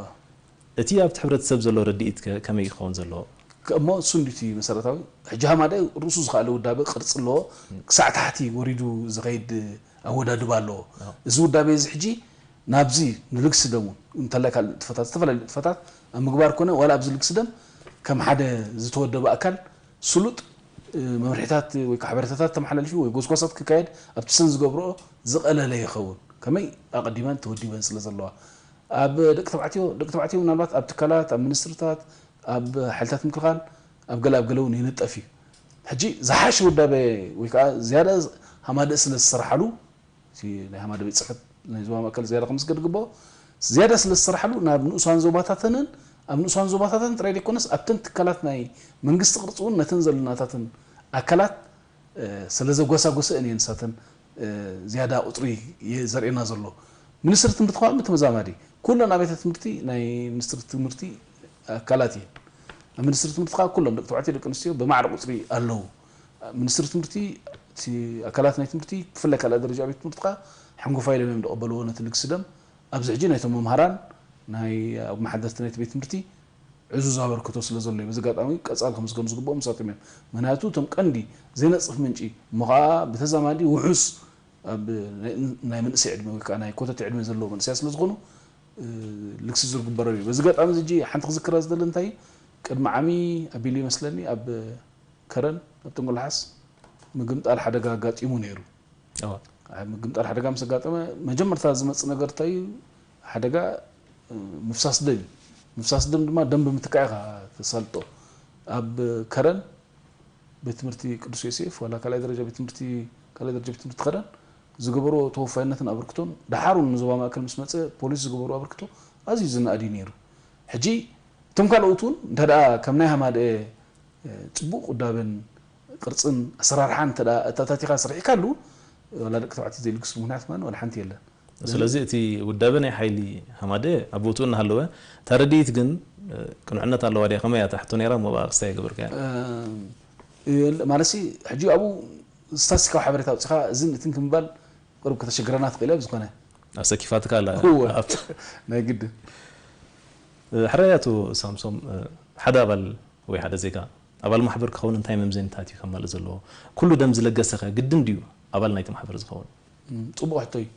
እቲ ኣብቲ ሕብረተሰብ ዘሎ ርድኢት ከ ከመይ ክኸውን ዘለዎ? ከ-፣ እሞ እሱ እንዲቲ መሰረታዊ። ሕጂ ሃማደ ርእሱ ዝኸኣለ ውዳበ ቅርጺ ኣለዎ። ክሳዕ ታሕቲ ወሪዱ ዝኸይድ ኣወዳድባ ኣለዎ። ኣዎ። እዚ ውዳበ እዚ ሕጂ ናብዚ ንልግሲ ደም እውን እንተላይ ካልእ ንጥፈታት፣ ዝተፈላለዩ ንጥፈታት ኣብ ምግባር ኮነ ዋላ ኣብዚ ልግሲ ደም ከም ሓደ ዝተወደበ ኣካል ስሉጥ፣ እ፣ መምርሒታት ወይ ከዓ ሓበሬታታት ተመሓላሊፉ ወይ ጎስጓሳት ክካየድ ኣብቲ ሰን ዝገብርኦ ዝቐለለ ይኸውን። ከመይ ኣቐዲመን ተወዲበን ስለ ዘለዋ። ኣብ ደቂ ተባዕትዮ ደቂ ተባዕትዮ ምናልባት ኣብ ትካላት፣ ኣብ ሚኒስትርታት፣ ኣብ ሓይልታት ምክልኻል፣ ኣብ ገለ ኣብ ገለ እውን ይንጠፍ እዩ። ሕጂ ዝሓሸ ውዳበ ወይ ከዓ ዝያዳ ሃማደእ ስለ ዝሰራሓሉ፣ እቲ ናይ ሃማደእ ቤት ፅሕፈት ናይ ዞባ ማእከል ዝያዳ ከምስገድ ግብኦ፣ ዝያዳ ስለ ዝሰራሓሉ ናብ ንኡሳን ዞባታተንን ኣብ ንኡሳን ዞባታተን ጥራይ ዘይኮነስ ኣብተን ትካላት ናይ መንግስቲ ቅርፂ እውን ነተን ዘለናታትን ኣካላት ስለ ዘጓሳጎሰ እየን ንሳተን ዝያዳ ቁፅሪ ዘርእየና ዘሎ። ሚኒስትሪ ትምህርቲ ከዓ ብተመዛማዲ ኩለን ኣብያተ ትምህርቲ ናይ ሚኒስትሪ ትምህርቲ ኣካላት እየን። ኣብ ሚኒስትሪ ትምህርቲ ከዓ ኩሎም ደቂ ተባዕትዮ ደቂ ኣንስትዮ ብማዕረ ቁፅሪ ኣለዉ። ሚኒስትሪ ትምህርቲ እቲ ኣካላት ናይ ትምህርቲ ብፍላይ ካልኣይ ደረጃ ቤት ትምህርቲ ከዓ ሓንጎፋይ ኢሎም እዮም ዝቐበልዎ ነቲ ልግሲ ደም። ኣብዚ ሕጂ ናይቶም መምሃራን ናይ ኣብ መሓደርቲ ናይቲ ቤት ትምህርቲ ዕዙዝ ኣበርክቶ ስለ ዘሎ እዩ። በዚ ኣጋጣሚ ቀጻሊ ከምስገኑ ዝግብኦም ንሳቶም እዮም። ምክንያቱ እቶም ቀንዲ ዘይነጽፍ ምንጪ እሞ ኸዓ ብተዛማዲ ውሑስ ኣብ ናይ መንእሰይ ዕድመ ወይ ከዓ ናይ ኮተት ዕድመ ዘለዎ መንእሰያ ስለ ዝኾኑ ልግሲ ዝግበረሉ እዩ። በዚ ኣጋጣሚ እዚ ሓንቲ ክዝክራ ዝደሊ እንታይ እዩ፣ ቅድሚ ዓሚ ኣቢሉ ይመስለኒ ኣብ ከረን ኣብ ጥንቁልሓስ ምግምጣል ሓደጋ ኣጋጢሙ ነይሩ። ምግምጣል ሓደጋ ምስ ኣጋጠመ መጀመርታ ዝመፅእ ነገር እንታይ እዩ? ሓደጋ ምፍሳስ ደም እዩ። ምፍሳስ ደም ድማ ደም ብምትካእ ኢኻ ተሳልጦ። ኣብ ከረን ቤት ትምህርቲ ቅዱስ ዮሴፍ ዋላ ካልኣይ ደረጃ ቤት ትምህርቲ ካልኣይ ደረጃ ቤት ትምህርቲ ከረን ዝገበሮ ተወፋይነትን ኣበርክቶን ደሓር እውን ንዞባ ማእከል ምስ መፀ ፖሊስ ዝገበሮ ኣበርክቶ ኣዝዩ ዝነኣድ እዩ ነይሩ። ሕጂ እቶም ካልኦት እውን እንተ ደኣ ከም ናይ ሃማደኤ ፅቡቕ ውዳበን ቅርፅን ኣሰራርሓን እንተ ደኣ ኣተኣታቲኻ ሰሪሕካሉ ዋላ ደቂ ተባዕትዮ ዘይልግስሉ ምክንያት ከማን ዋላ ሓንቲ የለን። ስለዚ እቲ ውዳበ ናይ ሓይሊ ሃማደኤ ኣብ ቦትኡ እናሃለወ እታ ረድኢት ግን ቅኑዕነት ኣለዋ ድያ ከመይ እያ እታ ሕቶ ነይራ እሞ ብኣ ክስታይ ኣይገበርካያን። ማለትሲ ሕጂ ኣብኡ ስታስቲካዊ ሓበሬታ ኣውፂኻ እዝን እትን ክምባል ቁሩብ ከተሸግረና ትኽእል እያ ብዝኾነ ኣሰኪፋትካ ኣላ እወ ናይ ግድን ሕራይ ኣቶ ሳምሶም ሓደ ኣባል ወይ ሓደ ዜጋ ኣባል ማሕበር ክኸውን እንታይ መምዘኒታት እዩ ከማልእ ዘለዎ? ኩሉ ደም ዝለገሰ ከ ግድን ድዩ ኣባል ናይቲ ማሕበር ዝኸውን? ጽቡቕ ሕቶ እዩ።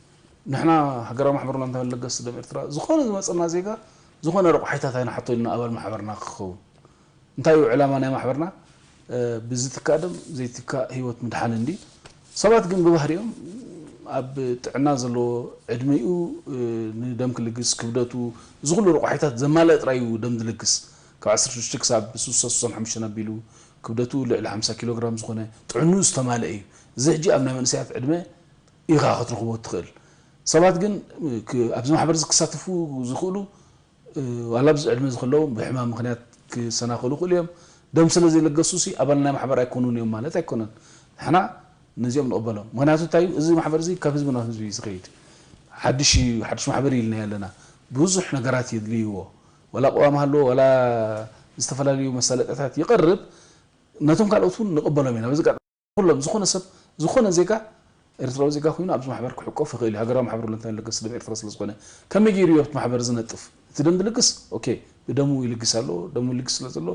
ንሕና ሃገራዊ ማሕበር ላንታ ለገስቲ ደም ኤርትራ ዝኾነ ዝመጸና ዜጋ ዝኾነ ረቑሓይታት ኣይንሓቶ ኢልና ኣባል ማሕበርና ክኸውን። እንታይ እዩ ዕላማ ናይ ማሕበርና? ብዝትካእ ደም ዘይትካእ ህይወት ምድሓን እንዲ። ሰባት ግን ብባህሪኦም ኣብ ጥዕና ዘለዎ ዕድሚኡ ንደም ክልግስ ክብደቱ እዚ ኩሉ ረቑሓይታት ዘማልአ ጥራይ እዩ ደም ዝልግስ። ካብ ዓሰርተ ሽዱሽተ ክሳብ ስሳ ስሳን ሓሙሽተን ኣቢሉ ክብደቱ ልዕሊ ሓምሳ ኪሎ ግራም ዝኾነ ጥዕንኡ ዝተማልአ እዩ። እዚ ሕጂ ኣብ ናይ መንእሰያት ዕድመ ኢኻ ክትረኽቦ እትኽእል። ሰባት ግን ኣብዚ ማሕበር እዚ ክሳተፉ ዝኽእሉ ዋላ ኣብዚ ዕድመ ዝኸለዉ ብሕማም ምኽንያት ክሰናኸሉ ይኽእሉ እዮም። ደም ስለ ዘይለገሱ ሲ ኣባል ናይ ማሕበር ኣይኮኑን እዮም ማለት ኣይኮነን። ንሕና ነዚኦም ንቕበሎም። ምኽንያቱ እንታይ እዩ? እዚ ማሕበር እዚ ካብ ህዝቢ ናብ ህዝቢ እዩ ዝኸይድ። ሓድሽ እዩ፣ ሓድሽ ማሕበር እዩ ኢልና ኣለና። ብዙሕ ነገራት የድልይዎ። ዋላ ቅዋም ሃለዎ፣ ዋላ ዝተፈላለዩ መሳለጥያታት ይቐርብ። ነቶም ካልኦት እውን ንቕበሎም ኢና። በዚ ኣጋጣሚ ኩሎም ዝኾነ ሰብ ዝኾነ ዜጋ ኤርትራዊ ዜጋ ኮይኑ ኣብዚ ማሕበር ክሕቆፍ ይኽእል እዩ። ሃገራዊ ማሕበር ወለንታዊ ለገስቲ ደም ኤርትራ ስለ ዝኾነ ከመይ ገይሩ እዩ ኣብቲ ማሕበር ዝነጥፍ? እቲ ደም ዝልግስ ኦኬ ብደሙ ይልግስ ኣሎ። ደሙ ይልግስ ስለ ዘሎ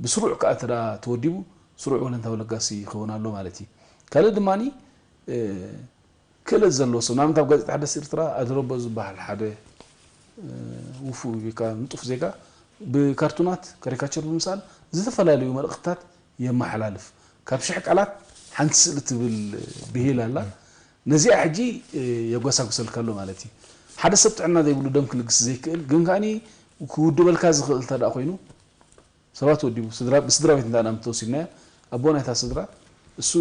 ብስሩዕ ከኣ እንተ ደኣ ተወዲቡ ስሩዕ ወለንታዊ ለጋሲ ይኸውን ኣሎ ማለት እዩ። ካልእ ድማ ክእለት ዘለዎ ሰብ ንኣብነት ኣብ ጋዜጣ ሓደስቲ ኤርትራ ኣድረቦ ዝበሃል ሓደ ውፉይ ወይ ከዓ ንጡፍ ዜጋ ብካርቱናት ካሪካቸር ብምስኣል ዝተፈላለዩ መልእኽትታት የመሓላልፍ። ካብ ሽሕ ቃላት ሓንቲ ስእሊ ትብል ብሂል ኣላ። ነዚኣ ሕጂ የጓሳጉሰልካ ኣሎ ማለት እዩ። ሓደ ሰብ ጥዕና ዘይብሉ ደም ክልግስ ዘይክእል ግን ከኣ ክውድበልካ ዝኽእል እንተ ደኣ ኮይኑ ሰባት ወዲቡ ስድራ ብስድራ ቤት እንዳ ናም ተወሲድናዮ ኣቦ ናይታ ስድራ እሱ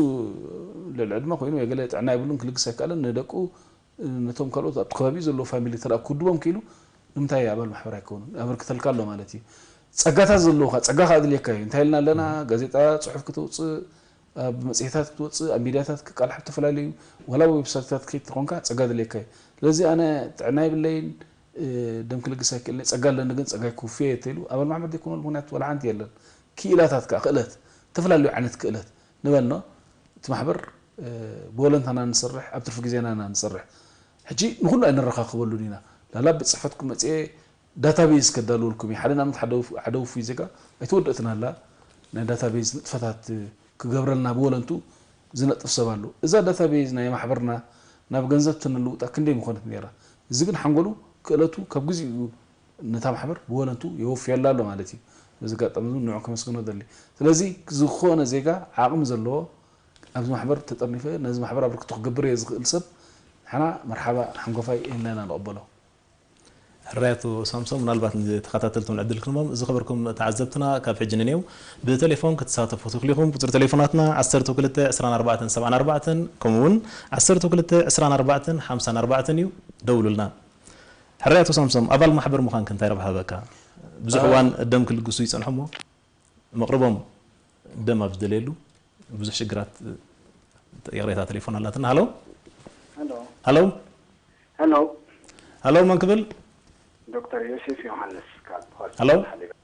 ልዕሊ ዕድመ ኮይኑ ወይ ገለ ጥዕና የብሉን ክልግስ ኣይከኣለን ንደቁ ነቶም ካልኦት ኣብቲ ከባቢኡ ዘለዉ ፋሚሊ ተደኣ ክውድቦም ክኢሉ ንምንታይ ኣባል ማሕበር ኣይከውንን ኣበርክተልካ ኣሎ ማለት እዩ። ጸጋታት ዘለውኻ ጸጋ ከኣ ኣድልየካ እዩ እንታይ ኢልና ኣለና ጋዜጣ ጽሑፍ ክተውጽእ ኣብ መጽሔታት ክትወጽእ ኣብ ሚድያታት ክቃልሕ ኣብ ዝተፈላለዩ ዋላ ዌብሳይትታት ክኸይድ ተኾንካ ጸጋ ኣድልየካ እዩ። ስለዚ ኣነ ጥዕና የብለይን ደም ክልግስ ኣይክእልን ጸጋ ኣለኒ ግን ጸጋይ ክውፍየ እየ ተይሉ ኣባል ማሕበር ዘይኮነሉ ምክንያት ዋላ ሓንቲ የለን። ክኢላታት ከኣ ክእለት ዝተፈላለዩ ዓይነት ክእለት ንበልኖ እቲ ማሕበር ብወለንታና ንሰርሕ ኣብ ትርፊ ግዜና ኢና ንሰርሕ። ሕጂ ንኹሉ ኣይንረኻኽበሉን ኢና ላላ ቤት ጽሕፈትኩም መጽኤ ዳታቤዝ ከዳልወልኩም እዩ ሓደ ንኣብነት ሓደ ውፉይ ዜጋ ኣይተወደእትን ኣላ ናይ ዳታቤዝ ንጥፈታት ክገብረልና ብወለንቱ ዝነጥፍ ሰብ ኣሎ። እዛ ዳታቤዝ ናይ ማሕበርና ናብ ገንዘብ ትንልውጣ ክንደይ ምኾነት ነይራ። እዚ ግን ሓንጎሉ ክእለቱ ካብ ግዚኡ ነታ ማሕበር ብወለንቱ የወፍየላ ኣሎ ማለት እዩ። በዚ ኣጋጣሚ እውን ንዑ ከመስግኖ ደሊ። ስለዚ ዝኾነ ዜጋ ዓቕሚ ዘለዎ ኣብዚ ማሕበር ተጠርኒፈ ነዚ ማሕበር ኣበርክቶ ክገብር እየ ዝኽእል ሰብ ንሕና መርሓባ ሓንጎፋይ ኢልና ኢና ንቕበሎ። ሕራይ ኣቶ ሳምሶን፣ ምናልባት ንተኸታተልቲ እውን ዕድል ክንቦም፣ ዝኸበርኩም ተዓዘብትና፣ ካብ ሕጂ ንኔው ብቴሌፎን ክትሳተፉ ትኽእሉ ኢኹም። ቁጽሪ ቴሌፎናትና ዓሰርተ ክልተ ዕስራን ኣርባዕተን ሰብዓን ኣርባዕተን፣ ከምኡ እውን ዓሰርተ ክልተ ዕስራን ኣርባዕተን ሓምሳን ኣርባዕተን እዩ። ደውሉልና። ሕራይ ኣቶ ሳምሶን፣ ኣባል ማሕበር ምዃንከ እንታይ ረብሓ ህበካ? ብዙሕ እዋን ደም ክልግሱ ይጸንሑ እሞ፣ መቕርቦም ደም ኣብ ዝደልየሉ ብዙሕ ሽግራት፣ ይቕሬታ፣ ቴሌፎን ኣላትና። ሃሎ? ሃሎ? ሃሎ? ሃሎ? ሃሎ፣ መን ክብል? ዶክተር ዮሴፍ ዮሃንስ ካብ ሆስፒታል ሃሎ? ሓሊበት።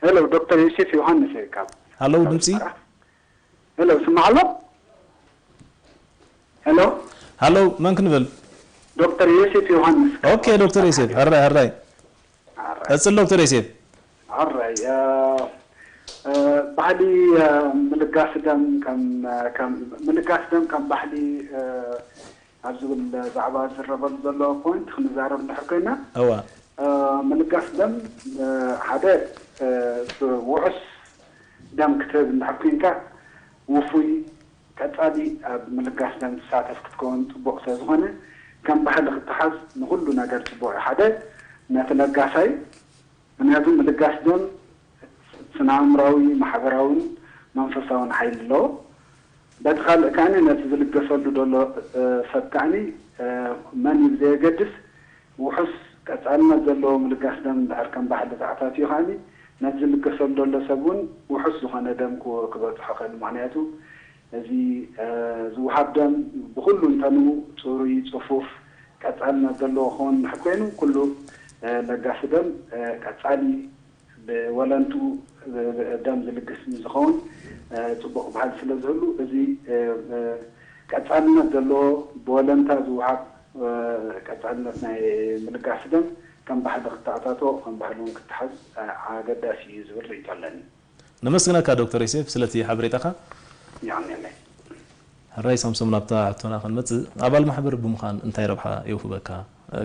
ሄሎ፣ ዶክተር ዮሴፍ ዮሃንስ እየ ካብ ሃሎ፣ ካብ ድምፂ? ኣስመራ። ሄሎ፣ ስማዕ ኣሎ? ሄሎ? ሃሎ፣ መን ክንብል? ዶክተር ዮሴፍ ዮሃንስ ካብ ኦኬ፣ ዶክተር ሆስፒታል ዮሴፍ፣ ሓሊበት። ሕራይ፣ ሕራይ። ኣራይ። ቀጽል ዶክተር ዮሴፍ። ኣራይ፣ እ፣ እ፣ ባህሊ፣ እ፣ ምልጋስ ደም ከም፣ እ፣ ከም፣ ምልጋስ ደም ከም ባህሊ፣ እ፣ ኣብ ዝብል ዛዕባ ዝረበሉ ዘሎ ፖይንት ክንዛረብ እንድሕር ኮይና፣ እዋ። እ፣ ምልጋስ ደም፣ እ፣ ሓደ፣ እ፣ ውሑስ ደም ክትህብ እንድሕር ኮይንካ፣ ውፉይ ቀጻሊ ኣብ ምልጋስ ደም ትሳተፍ ክትከውን ጽቡቕ ስለ ዝኾነ፣ ከም ባህሊ ክተሓዝ ንኹሉ ነገር ጽቡቕ እዩ። ሓደ፣ ነቲ ለጋሳይ፣ ምኽንያቱ ምልጋስ ደም ስነ-ኣእምራዊ፣ ማሕበራውን መንፈሳውን ሓይሊ ኣለዎ። በቲ ካልእ ከኣኒ ነቲ ዝልገሰሉ ዘሎ፣ እ፣ ሰብ ከኣኒ፣ እ፣ መን እዩ ብዘየገድስ፣ ውሑስ ቀጻልነት ዘለዎ ምልጋስ ደም እንድሕር ከም ባህሊ ተኣታትዩ ከኣኒ፣ ነቲ ዝልገሰሉ ዘሎ ሰብ እውን ውሑስ ዝኾነ ደም ክወ-፣ ክበጽሖ ክእል። ምኽንያቱ እዚ፣ እ፣ ዝወሃብ ደም ብኹሉ እንተንኡ ጽሩይ፣ ጽፉፍ፣ ቀጻልነት ዘለዎ ክኸውን እንድሕር ኮይኑ፣ ኩሉ፣ እ፣ ለጋሲ ደም፣ እ፣ ቀጻሊ ብወለንትኡ፣ እ፣ ደም ዝልግስ ምስ ዝኸውን፣ እ፣ ጽቡቕ ባህሊ ስለ ዝህሉ፣ እዚ፣ እ፣ እ፣ ቀጻልነት ዘለዎ ብወለንታ ዝወሃብ፣ እ፣ ቀጻልነት ናይ ምልጋስ ደም ከም ባህሊ ክተኣታቶ፣ ከም ባህሊ እውን ክተሓዝ፣ እ፣ ኣገዳሲ እዩ ዝብል ርእይቶ ኣለኒ። ነመስግነካ ዶክተር ዮሴፍ ስለቲ ሓበሬታኻ። የቐንየለይ። ሕራይ ሳምሶም፣ ናብታ ሕቶና ክንመጽእ፣ ኣባል ማሕበር ብምዃን እንታይ ረብሓ የውህበካ?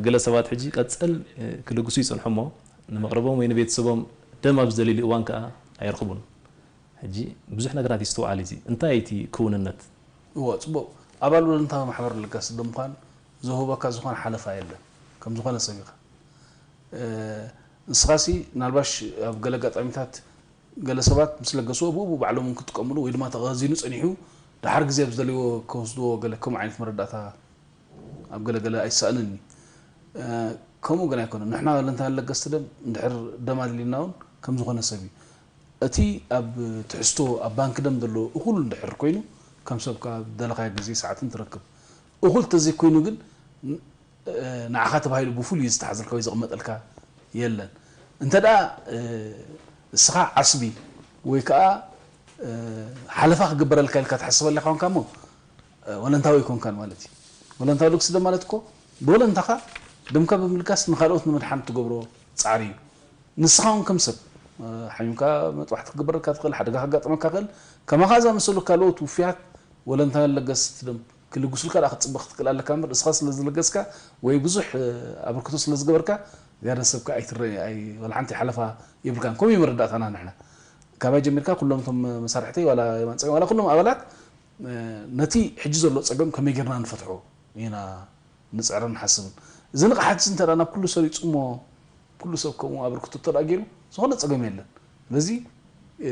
ገለ ሰባት ሕጂ ቀጸል ክልግሱ ይጸንሑ እሞ፣ ንመቕርቦም ወይ ንቤተሰቦም ደም ኣብ ዝደልይሉ እዋን ከኣ ኣይረኽቡን። ሕጂ ብዙሕ ነገራት ይስተውዓል እዩ። እዚ እንታይ እዩ እቲ ክውንነት? እወ፣ ጽቡቕ። ኣባል ወለንታዊ ማሕበር ለጋሲ ደም ምዃን ዝህበካ ዝኾነ ሓለፋ የለን። ከም ዝኾነ ሰብ ኢኻ። እ፣ ንስኻሲ ምናልባሽ ኣብ ገለ ኣጋጣሚታት ገለ ሰባት ምስ ለገስዎ ብኡ ባዕሎም እውን ክጥቀምሉ ወይ ድማ ተኸዚኑ ጸኒሑ ደሓር ግዜ ኣብ ዝደልይዎ ክወስድዎ ገለ ከምኡ ዓይነት መረዳእታ ኣብ ገለ ገለ ኣይሰኣንን እዩ። እ፣ ከምኡ ግን ኣይኮነን። ንሕና ወለንታውያን ለገስቲ ደም እንድሕር ደም ኣድልዩና እውን ከም ዝኾነ ሰብ እዩ። እቲ ኣብ ትሕዝቶ ኣብ ባንክ ደም ዘሎ እኹል እንድሕር ኮይኑ ከም ሰብ ካብ ደለኻዮ ግዜ ሰዓትን ትረክብ። እኹል ተዘይኮይኑ ግን ን-፣ እ፣ ንዓኻ ተባሂሉ ብፍሉይ ዝተሓዘልካ ወይ ዝቕመጠልካ የለን። እንተ ደኣ፣ እ፣ እስኻ ዓስቢ ወይ ከኣ፣ እ፣ ሓለፋ ክግበረልካ ኢልካ ትሓስበላ ኮንካ እሞ፣ እ፣ ወለንታዊ ኣይኮንካን ማለት እዩ። ወለንታዊ ልግሲ ደም ማለት እኮ ብወለንታኻ ደምካ ብምልጋስ ንኻልኦት ንምድሓን ትገብሮ ጻዕሪ እዩ። ንስኻ እውን ከም ሰብ፣ እ፣ ሓሚምካ መጥባሕቲ ክግበረልካ ትኽእል፣ ሓደጋ ከጋጥመካ ይኽእል። ከማኻ ዝኣመሰሉ ካልኦት ውፉያት ወለንታውያን ለገስቲ ደም ክልግሱልካ ደኣ ክትጽበ ክትክእል ኣለካ እምበር፣ ንስኻ ስለ ዝለገስካ ወይ ብዙሕ፣ እ፣ ኣበርክቶ ስለ ዝገበርካ፣ ዝያዳ ሰብካ ኣይትረ-፣ ኣይ-፣ ዋላ ሓንቲ ሓለፋ የብልካን። ከምኡ እዩ መረዳእታና ንሕና። ካባይ ጀሚርካ ኩሎም እቶም መሳርሕተይ፣ ዋላ የማን ጸጋም፣ ዋላ ኩሎም ኣባላት፣ እ፣ ነቲ ሕጂ ዘሎ ጸገም ከመይ ጌርና ንፈትሖ ኢና ንጽዕርን ንሓስብን። እዚ ንቕሓት እዚ እንተ ደኣ ናብ ኩሉ ሰሪጹ እሞ፣ ኩሉ ሰብ ከምኡ ኣበርክቶ እንተ ደኣ ገይሩ፣ ዝኾነ ጸገም የለን። ስለዚ፣ እ፣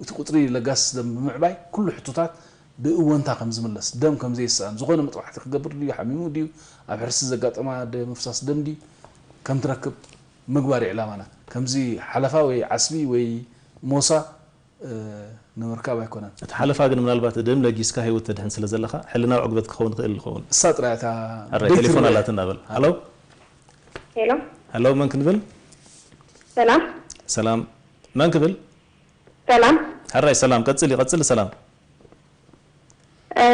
እቲ ቁጽሪ ለጋስ ደም ብምዕባይ፣ ኩሉ ሕቶታት ብእወንታ ከም ዝምለስ፣ ደም ከም ዘይሰኣን፣ ዝኾነ መጥባሕቲ ክገብር ድዩ፣ ሓሚሙ ድዩ፣ ኣብ ሕርሲ ዘጋጠማ ደ-፣ ምፍሳስ ደም ድዩ፣ ከም ትረክብ ምግባር እዩ ዕላማና። ከምዚ ሓለፋ ወይ ዓስቢ ወይ ሞሳ እ፣ ንምርካብ ኣይኮነን። እቲ ሓለፋ ግን ምናልባት ደም ለጊስካ ህይወት ተድሕን ስለ ዘለኻ፣ ሕልናዊ ዕግበት ክኸውን ይኽእል ይኸውን። እሳ ጥራይ እታ ኣረ፣ ደይ ቴሌፎን ትረአ። ኣላትና በል። ሃሎ? ሄሎ? ሃሎ፣ መን ክንብል? ሰላም? ሰላም። መን ክብል? ሰላም? ሕራይ ሰላም። ቀጽሊ፣ ቀጽሊ ሰላም። እ፣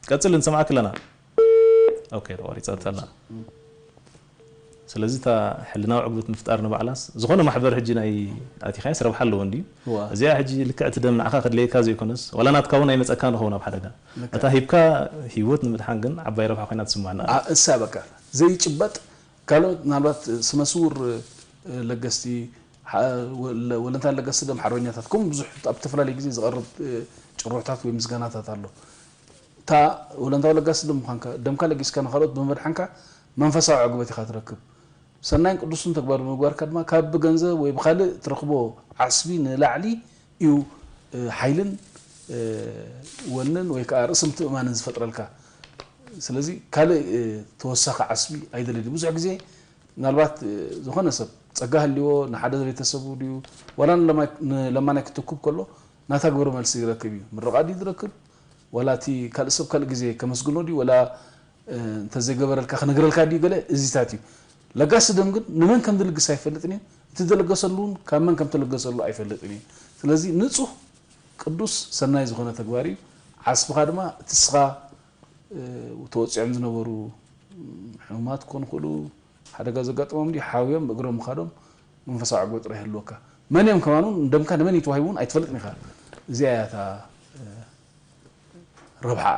ቀጽል፣ ንሰምዓክ ኣለና። ኦኬ፣ ተቋሪጻት ኣላ። ስለዚ እታ ሕልናዊ ዕግበት ምፍጣር ንባዕላስ፣ ዝኾነ ማሕበር ሕጂ ናይ ኣቲኻያስ ረብሓ ኣለዎ እንድዩ? እዋ። እዚኣ ሕጂ ልክዕ እቲ ደም ንዓኻ ከድልየካ ዘይኮነስ፣ ዋላ ናትካ እውን ኣይመጸካ ንኸውን ኣብ ሓደጋ። ልክዕ። እታ ሂብካ ህይወት ንምድሓን ግን ዓባይ ረብሓ ኮይና ትስማዕና ኣላ። ኣ-፣ እሳ በቃ ዘይጭበጥ ካልኦት ምናልባት ስመ ስውር፣ እ፣ ለገስቲ፣ ሓ-፣ ወለ-፣ ወለንታ ለገስቲ ደም ሓርበኛታት፣ ከምኡ ብዙሕ ኣብ ዝተፈላለዩ ግዜ ዝቐርብ፣ እ፣ ጭርሖታት ወይ ምስጋናታት ኣሎ። እታ ወለንታዊ ለጋሲ ደም ምዃንካ፣ ደምካ ለጊስካ ንኻልኦት ብምድሓንካ መንፈሳዊ ዕግበት ኢኻ ትረክብ። ሰናይን ቅዱስን ተግባር ብምግባርካ ድማ ካብ ብገንዘብ ወይ ብኻልእ ትረኽቦ ዓስቢ ንላዕሊ እዩ፣ እ፣ ሓይልን፣ እ፣ ወንን ወይ ከዓ ርእሲ ምትእምማንን ዝፈጥረልካ። ስለዚ ካልእ፣ እ፣ ተወሳኺ ዓስቢ ኣይደልን እዩ። ብዙሕ ግዜ ምናልባት፣ እ፣ ዝኾነ ሰብ ጸጋ ሃልይዎ ንሓደ ቤተሰቡ ድዩ ዋላ ንለማይ-፣ ንለማናይ ክተኩብ ከሎ ናታ ግብረ መልሲ ይረክብ እዩ። ምርቓ ድዩ ዝረክብ ዋላ እቲ ካልእ ሰብ ካልእ ግዜ ከመስግኖ ድዩ ዋላ፣ እ፣ እንተዘይገበረልካ ክነግረልካ ድዩ ገለ እዚታት እዩ። ለጋሲ ደም ግን ንመን ከም ዝልግስ ኣይፈልጥን እዩ። እቲ ዝለገሰሉ እውን ካብ መን ከም ተለገሰሉ ኣይፈልጥን እዩ። ስለዚ ንጹህ ቅዱስ ሰናይ ዝኾነ ተግባር እዩ። ዓስብኻ ድማ እቲ እስኻ፣ እ፣ ተወጺዖም ዝነበሩ፣ ም፣ ሕሙማት ክኾኑ ይኽእሉ፣ ሓደጋ ዘጋጠሞም ድዩ ሓውዮም ብእግሮም ምኻዶም መንፈሳዊ ዕግበት ጥራይ ይህልወካ። መን እዮም ከማኑ ንደምካ ንመን እዩ ተዋሂቡ እውን ኣይትፈልጥን ኢኻ። እዚኣ እያ እታ፣ እ፣ ረብሓኣ።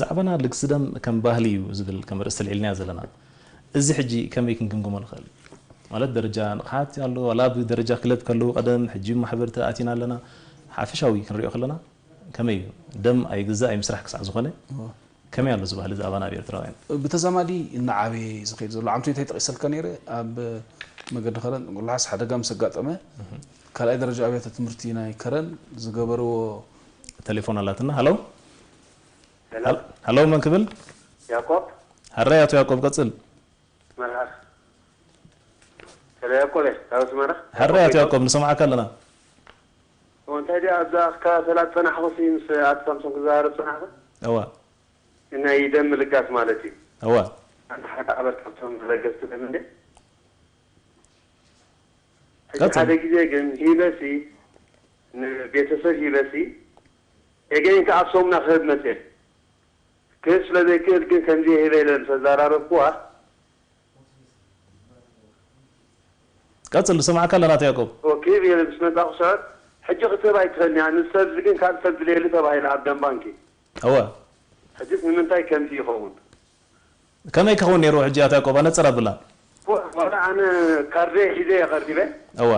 ዛዕባና ልግሲ ደም ከም ባህሊ እዩ ዝብል ከም ርእስቲ ኣልዒልናዮ ዘለና። እዚ ሕጂ ከመይ ክንግምግሞ ንኽእል? ማለት ደረጃ ንቕሓት ኣሎ፣ ዋላ ብደረጃ ክለብ ከለዉ ቀደም፣ ሕጂ ማሕበር ተኣቲና ኣለና። ሓፈሻዊ ክንሪኦ ከለና ከመይ እዩ? ደም ኣይግዛእ ኣይምስራሕ ክሳዕ ዝኾነ እዎ። ከመይ ኣሎ እዚ ባህሊ እዚ ኣባና ኣብ ኤርትራውያን? ብተዛማዲ እናዓበየ እዩ ዝኸይድ ዘሎ። ዓመቱ እንታይ ጠቒሰልካ ነይረ? ኣብ መገዲ ከረን ጥንቁላሓስ ሓደጋ ምስ ኣጋጠመ፣ ካልኣይ ደረጃ ኣብያተ ትምህርቲ ናይ ከረን ዝገበርዎ ቴሌፎን ኣላትና። ሃሎ? ሄሎ። ሃሎ፣ መን ክብል? ያዕቆብ። ሕራይ ኣቶ ያዕቆብ፣ ቀጽል። መልኣኽ። ሄሎ፣ ያዕቆብ እየ፣ ካብ ኣስመራ። ሕራይ ኣቶ ያዕቆብ፣ ንሰምዓካ ኣለና። እዎ፣ እንታይ ድኣ ኣብዛ ኣስካ ሰላት ጸናሕኩሲ ምስ ኣቶ ሳምሶን ክዘራረብ ጸናሕኩ? እዋ። ናይ ደም ምልጋስ ማለት እዩ። እዋ። ኣንተ ሓደ ኣበር ካብቶም ለገስቲ ደም እንዴ? ሕጂ ቀጽል። ሓደ ግዜ ግን ሂበሲ፣ ንቤተሰብ ሂበሲ፣ ኤገይን ከኣ ኣብ ሰሙና ክህብ መጽየ። ክህብ ስለ ዘይክእል ግን ከምዚ ሂበ ኢለ ምስ ኣዘራረብኩዋ፣ ቀጽል፣ ንሰምዓካ ኣለና ኣቶ ያዕቆብ። ኦኬ፣ ኢለ ምስ መጻእኩ ስዕር፣ ሕጂ ክትህብ ኣይትኽእልን እያ፣ ንሰብዚ ግን ካልእ ሰብ ድልየሉ ተባሂላ ኣብ ደም ባንኪ። እወ። ሕጂስ ንምንታይ ከምዚ ይኸውን? ከመይ ክኸውን ነይርዎ ሕጂ ኣቶ ያዕቆብ? ኣነጽር ኣብላ። ዋላ ኣነ ካርደይ ሒዘ እየ ቀሪበ። እወ።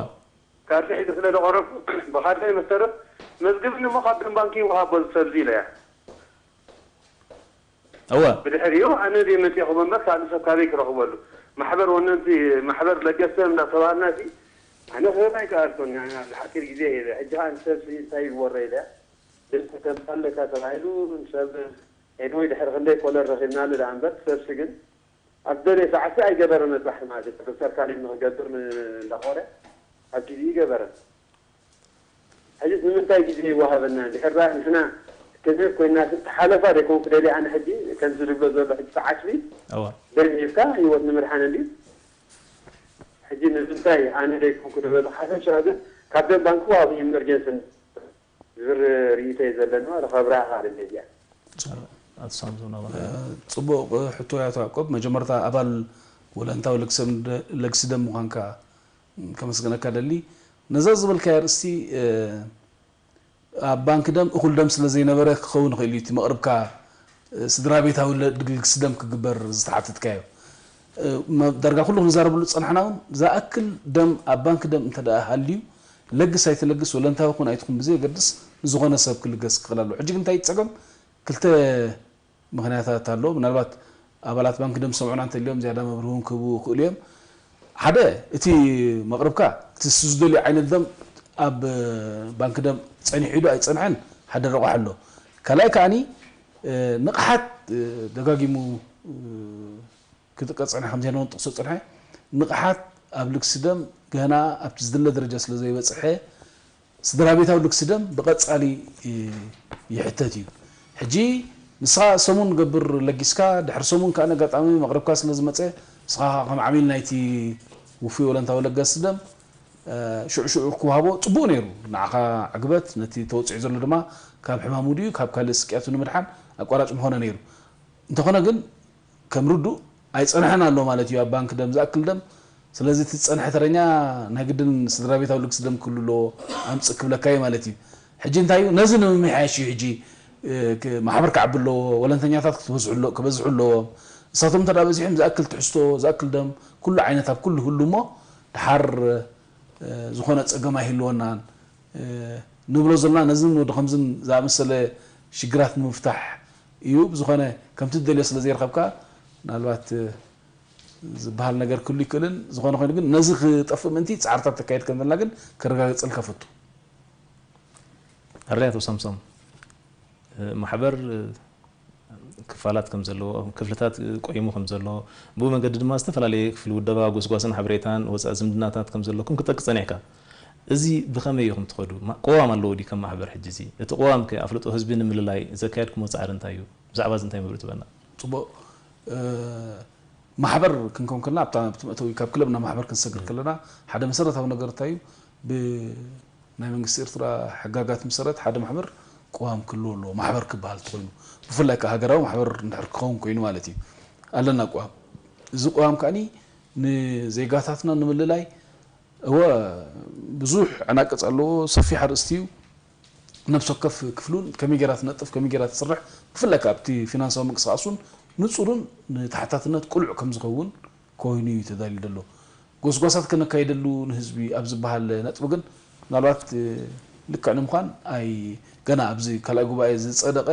ካርደይ ሒዘ ስለ ዝቐረብኩ፣ ብካርደይ መሰረት መዝግብኒ እሞ ካብ ደም ባንኪ ይወሃቦ እዚ ሰብዚ ኢለያ። እወ። ብድሕሪኡ ኣነ ድየ መፂኹ እምበር ካልእ ሰብ ካበይ ክረኽበሉ? ማሕበር ወነንቲ፣ ማሕበር ለገሰ እንዳተባሃልና ሲ ኣነ ክህብ ኣይከኣልኩን። ኣነ ሓፂር ግዜ እየ ኢለ። ሕጂ ከዓ ንሰብ ሲ እንታይ ይወረ ኢለ። ድምፂ ተምፃለካ ተባሂሉ ንሰብ ኤንወይ ድሕሪ ክንደይ ኮለር ረኺብናሉ ደኣ እምበር ሰብሲ ግን ኣብ ደልየ ሰዓት ኣይገበረን መጽናሕቲ ማለት እዩ። ፕሮፌሰር ካሊድ ንኽገብር ን-፣ እንዳኾረ ኣብ ግዜኡ ይገበረን። ሕጂስ ንምንታይ ግዜ ይወሃበና? እንድሕር ደኣ ንሕና ክንህብ ኮይና ተሓለፋ ደይኮንኩ ደልየ ኣነ ሕጂ ከምዚ ዝብሎ ዘሎ ሕጂ ሰዓት ሲ እዋ። ደም ሂብካ ህይወት ንምድሓን እንድዩ። ሕጂ ንምንታይ ኣነ ደይኮንኩ ደበሉ ሓፈሻ ግን ካብ ደም ባንክ ዋሃብ ኢመርጀንሲ ዝብር ርእይቶ እዩ ዘለኒ ማለት ካብ ብርሃኻ ደም እዚኣ። ኣቶ ሳምሶን ኣባኻ። ጽቡቕ ሕቶ እያ ኣቶ ያዕቆብ። መጀመርታ ኣባል ወለንታዊ ለግሰም-፣ ለግሲ ደም ምዃንካ ከመስግነካ ደሊ። ነዛ ዝበልካያ ኣርእስቲ፣ እ፣ ኣብ ባንክ ደም እኹል ደም ስለ ዘይነበረ ክኸውን ይኽእል እዩ እቲ መቕርብካ፣ እ፣ ስድራ ቤታዊ ለ-፣ ለግሲ ደም ክግበር ዝተሓተትካዮ። እ፣ መ-፣ ዳርጋ ኩሉ ክንዛረበሉ ዝጸናሕና እውን ዝኣክል ደም ኣብ ባንክ ደም እንተ ደኣ ሃልዩ ለግስ ኣይትለግስ ወለንታዊ ኩን ኣይትኹን ብዘየገድስ ንዝኾነ ሰብ ክልገስ ክኽእል ኣለዎ። ሕጂ ግን እንታይ እዩ ጸገም? ክልተ ምኽንያታት ኣሎ። ምናልባት ኣባላት ባንክ ደም ዝሰምዑና እንተልዮም ዝያዳ መብርሂ እውን ክህቡ ይኽእሉ እዮም። ሓደ፣ እቲ መቕርብካ እቲ ንሱ ዝደልዮ ዓይነት ደም ኣብ ባንክ ደም ጸኒሑ ዶ ኣይጸንሐን ሓደ ረቑሒ ኣሎ። ካልኣይ ከኣኒ፣ እ፣ ንቕሓት፣ እ፣ ደጋጊሙ፣ እ፣ ክጥቀስ ጸኒሐ፣ ከምዚ ሄኖን ጥቕሶ ጸኒሐ፣ ንቕሓት ኣብ ልግሲ ደም ገና ኣብቲ ዝድለ ደረጃ ስለ ዘይበጽሐ፣ ስድራ ቤታዊ ልግሲ ደም ብቐጻሊ ይ-፣ ይሕተት እዩ። ሕጂ ንስኻ ሰሙን ገብር ለጊስካ፣ ድሕሪ ሰሙን ከኣ ኣጋጣሚ መቕርብካ ስለ ዝመጸ፣ ንስኻ ከኣ ከም ዓሚል ናይቲ ውፉይ ወለንታዊ ለጋሲ ደም፣ እ፣ ሽዑ ሽዑ ክወሃቦ ጽቡቕ ነይሩ። ንዓኻ ዕግበት፣ ነቲ ተወጺዑ ዘሎ ድማ ካብ ሕማሙ ድዩ ካብ ካልእ ስቅያቱ ንምድሓን ኣቋራጭ ምኾነ ነይሩ። እንተኾነ ግን ከም ርዱእ ኣይጸንሐን ኣሎ ማለት እዩ፣ ኣብ ባንክ ደም ዝኣክል ደም። ስለዚ እቲ ዝጸንሐ ተረኛ ናይ ግድን ስድራ ቤታዊ ልግሲ ደም ክህሉ ኣለዎ፣ ኣምጽእ ክብለካ እዩ ማለት እዩ። ሕጂ እንታይ እዩ? ነዚ ንምምሕያሽ እዩ ሕጂ፣ እ፣ ክ-፣ ማሕበር ክዓቢ ኣለዎ፣ ወለንተኛታት ክትበዝሑ ኣሎ-፣ ክበዝሑ ኣለዎም። ንሳቶም እንተ ደኣ በዚሖም ዝኣክል ትሕዝቶ፣ ዝኣክል ደም፣ ኩሉ ዓይነት ኣብ ኩሉ ይህሉ እሞ፣ ደሓር፣ እ፣ ዝኾነ ጸገም ኣይህልወናን፣ እ፣ ንብሎ ዘለና። ነዝን ወዲ ከምዝን ዝኣመሰለ ሽግራት ንምፍታሕ እዩ። ብዝኾነ ከምቲ ትደልዮ ስለ ዘይረኸብካ ምናልባት ዝበሃል ነገር ክህሉ ይክእልን፣ ዝኾነ ኮይኑ ግን ነዚ ክጠፍእ ምእንቲ ፃዕርታት ተካየድ ከም ዘለና ግን ከረጋግፀልካ ፈቱ። ኣረይ ኣቶ ሳምሶም፣ ማሕበር ክፋላት ከም ዘለዎ፣ ክፍልታት ቆይሙ ከም ዘሎ፣ ብኡ መንገዲ ድማ ዝተፈላለየ ክፍሊ ውደባ፣ ጎስጓስን ሓበሬታን ወፃኢ ዝምድናታት ከም ዘለኩም ክጠቅስ ፀኒሕካ። እዚ ብኸመይ ኢኹም ትኸዱ? ማ- ቅዋም ኣለዎ ድዩ ከም ማሕበር ሕጂ እዚ? እቲ ቅዋም ከ ኣፍልጦ ህዝቢ ንምልላይ ዘካየድኩሞ ፃዕሪ እንታይ እዩ? ብዛዕባ እዚ እንታይ መብርሂ ትበና? ፅቡቅ። ማሕበር ክንከውን ከለና ኣብታ ኣብቲ መእተዊ ካብ ክለብና ማሕበር ክንሰግር ከለና ሓደ መሰረታዊ ነገር እንታይ እዩ? ብናይ መንግስቲ ኤርትራ ሕጋጋት መሰረት ሓደ ማሕበር ቅዋም ክህልዎ ኣለዎ። ማሕበር ክበሃል ተኮይኑ ብፍላይ ከዓ ሃገራዊ ማሕበር እንድሕር ክኸውን ኮይኑ ማለት እዩ። ኣለና ቅዋም። እዚ ቅዋም ከዓኒ ንዜጋታትና ንምልላይ እወ ብዙሕ ዕናቅፅ ኣለዎ። ሰፊሕ ኣርእስቲ እዩ። ነብሲ ወከፍ ክፍሉን ከመይ ጌራ ትነጥፍ ከመይ ጌራ ትስርሕ ብፍላይ ከኣ ኣብቲ ፊናንሳዊ ምንቅስቃሱን ንጹርን ንተሓታትነት ቅሉዕ ከም ዝኸውን ኮይኑ እዩ ተዳልዩ ዘሎ። ጎስጓሳት ከነካይደሉ ንህዝቢ ኣብ ዝበሃል ነጥቢ ግን ምናልባት ልክዕ ንምዃን ኣይ ገና ኣብዚ ካልኣይ ጉባኤ ዝጸደቐ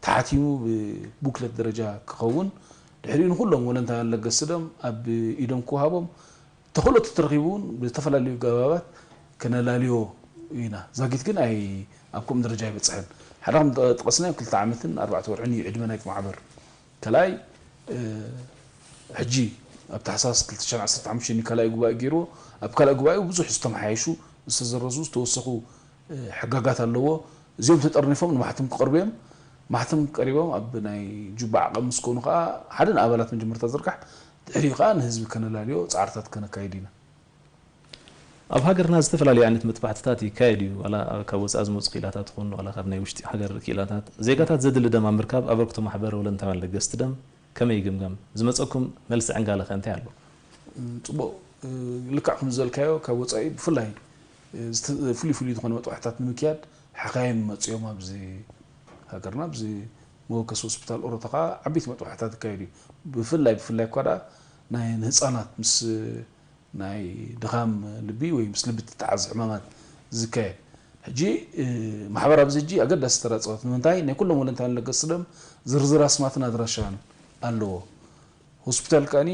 ተሓቲሙ ብቡክለት ደረጃ ክኸውን ድሕሪኡ ንኩሎም ወለንታውያን ለገስቲ ደም ኣብ ኢዶም ክወሃቦም ተኽእሎ ተተረኺቡ እውን ብዝተፈላለዩ ገባባት ከነላልዮ ኢና። ዛጊት ግን ኣይ ኣብ ከምኡ ደረጃ ኣይበፅሐን። ሓደ ከም ጠቐስናዮ ክልተ ዓመትን ኣርባዕተ ወርሕን እዩ ዕድመ ናይቲ ማሕበር። ካልኣይ ሕጂ ኣብ ታሕሳስ ክልተ ሽሕን ዓሰርተ ሓሙሽተን እዩ ካልኣይ ጉባኤ ገይርዎ። ኣብ ካልኣይ ጉባኤኡ ብዙሕ ዝተመሓየሹ ዝተዘረዙ ዝተወሰኹ ሕጋጋት ኣለዎ። እዚኦም ተጠርኒፎም ንማሕተም ክቐርቡ እዮም። ማሕተም ቀሪቦም ኣብ ናይ ጁባ ዓቐብ ምስ ኮኑ ከዓ ሓደ ንኣባላት መጀመርታ ዝርጋሕ ድሕሪኡ ከዓ ንህዝቢ ከነላልዮ ፃዕርታት ከነካይድ ኢና። ኣብ ሃገርና ዝተፈላለዩ ዓይነት መጥባሕትታት ይካየድ እዩ። ዋላ ካብ ወፃኢ ዝመፁ ክኢላታት ይኾኑ ዋላ ካብ ናይ ውሽጢ ሃገር ክኢላታት ዜጋታት ዘድሊ ደም ኣብ ምርካብ ኣበርክቶ ማሕበር ወለንታውያን ለገስቲ ደም ከመይ ይግምገም? ዝመፀኩም መልሲ ዕንጋለ ከ እንታይ ኣሎ? ፅቡቕ። ልክዕ ከም ዝበልካዮ ካብ ወፃኢ ብፍላይ ፍሉይ ፍሉይ ዝኾነ መጥባሕታት ንምክያድ ሓኻይም መፅኦም ኣብዚ ሃገርና ኣብዚ መወከሲ ሆስፒታል ኦሮታ ከዓ ዓበይቲ መጥባሕታት ይካየድ እዩ። ብፍላይ ብፍላይ እኳ ደኣ ናይ ንህፃናት ምስ ናይ ድኻም ልቢ ወይ ምስ ልቢ ትተሓዝ ሕማማት ዝካየድ ሕጂ ማሕበር ኣብዚ ሕጂ ኣገዳሲ ተራ ፃወት ንምንታይ ናይ ኩሎም ወለንታን ለገስቲ ደም ዝርዝር ኣስማትን ኣድራሻን ኣለዎ። ሆስፒታል ከኣኒ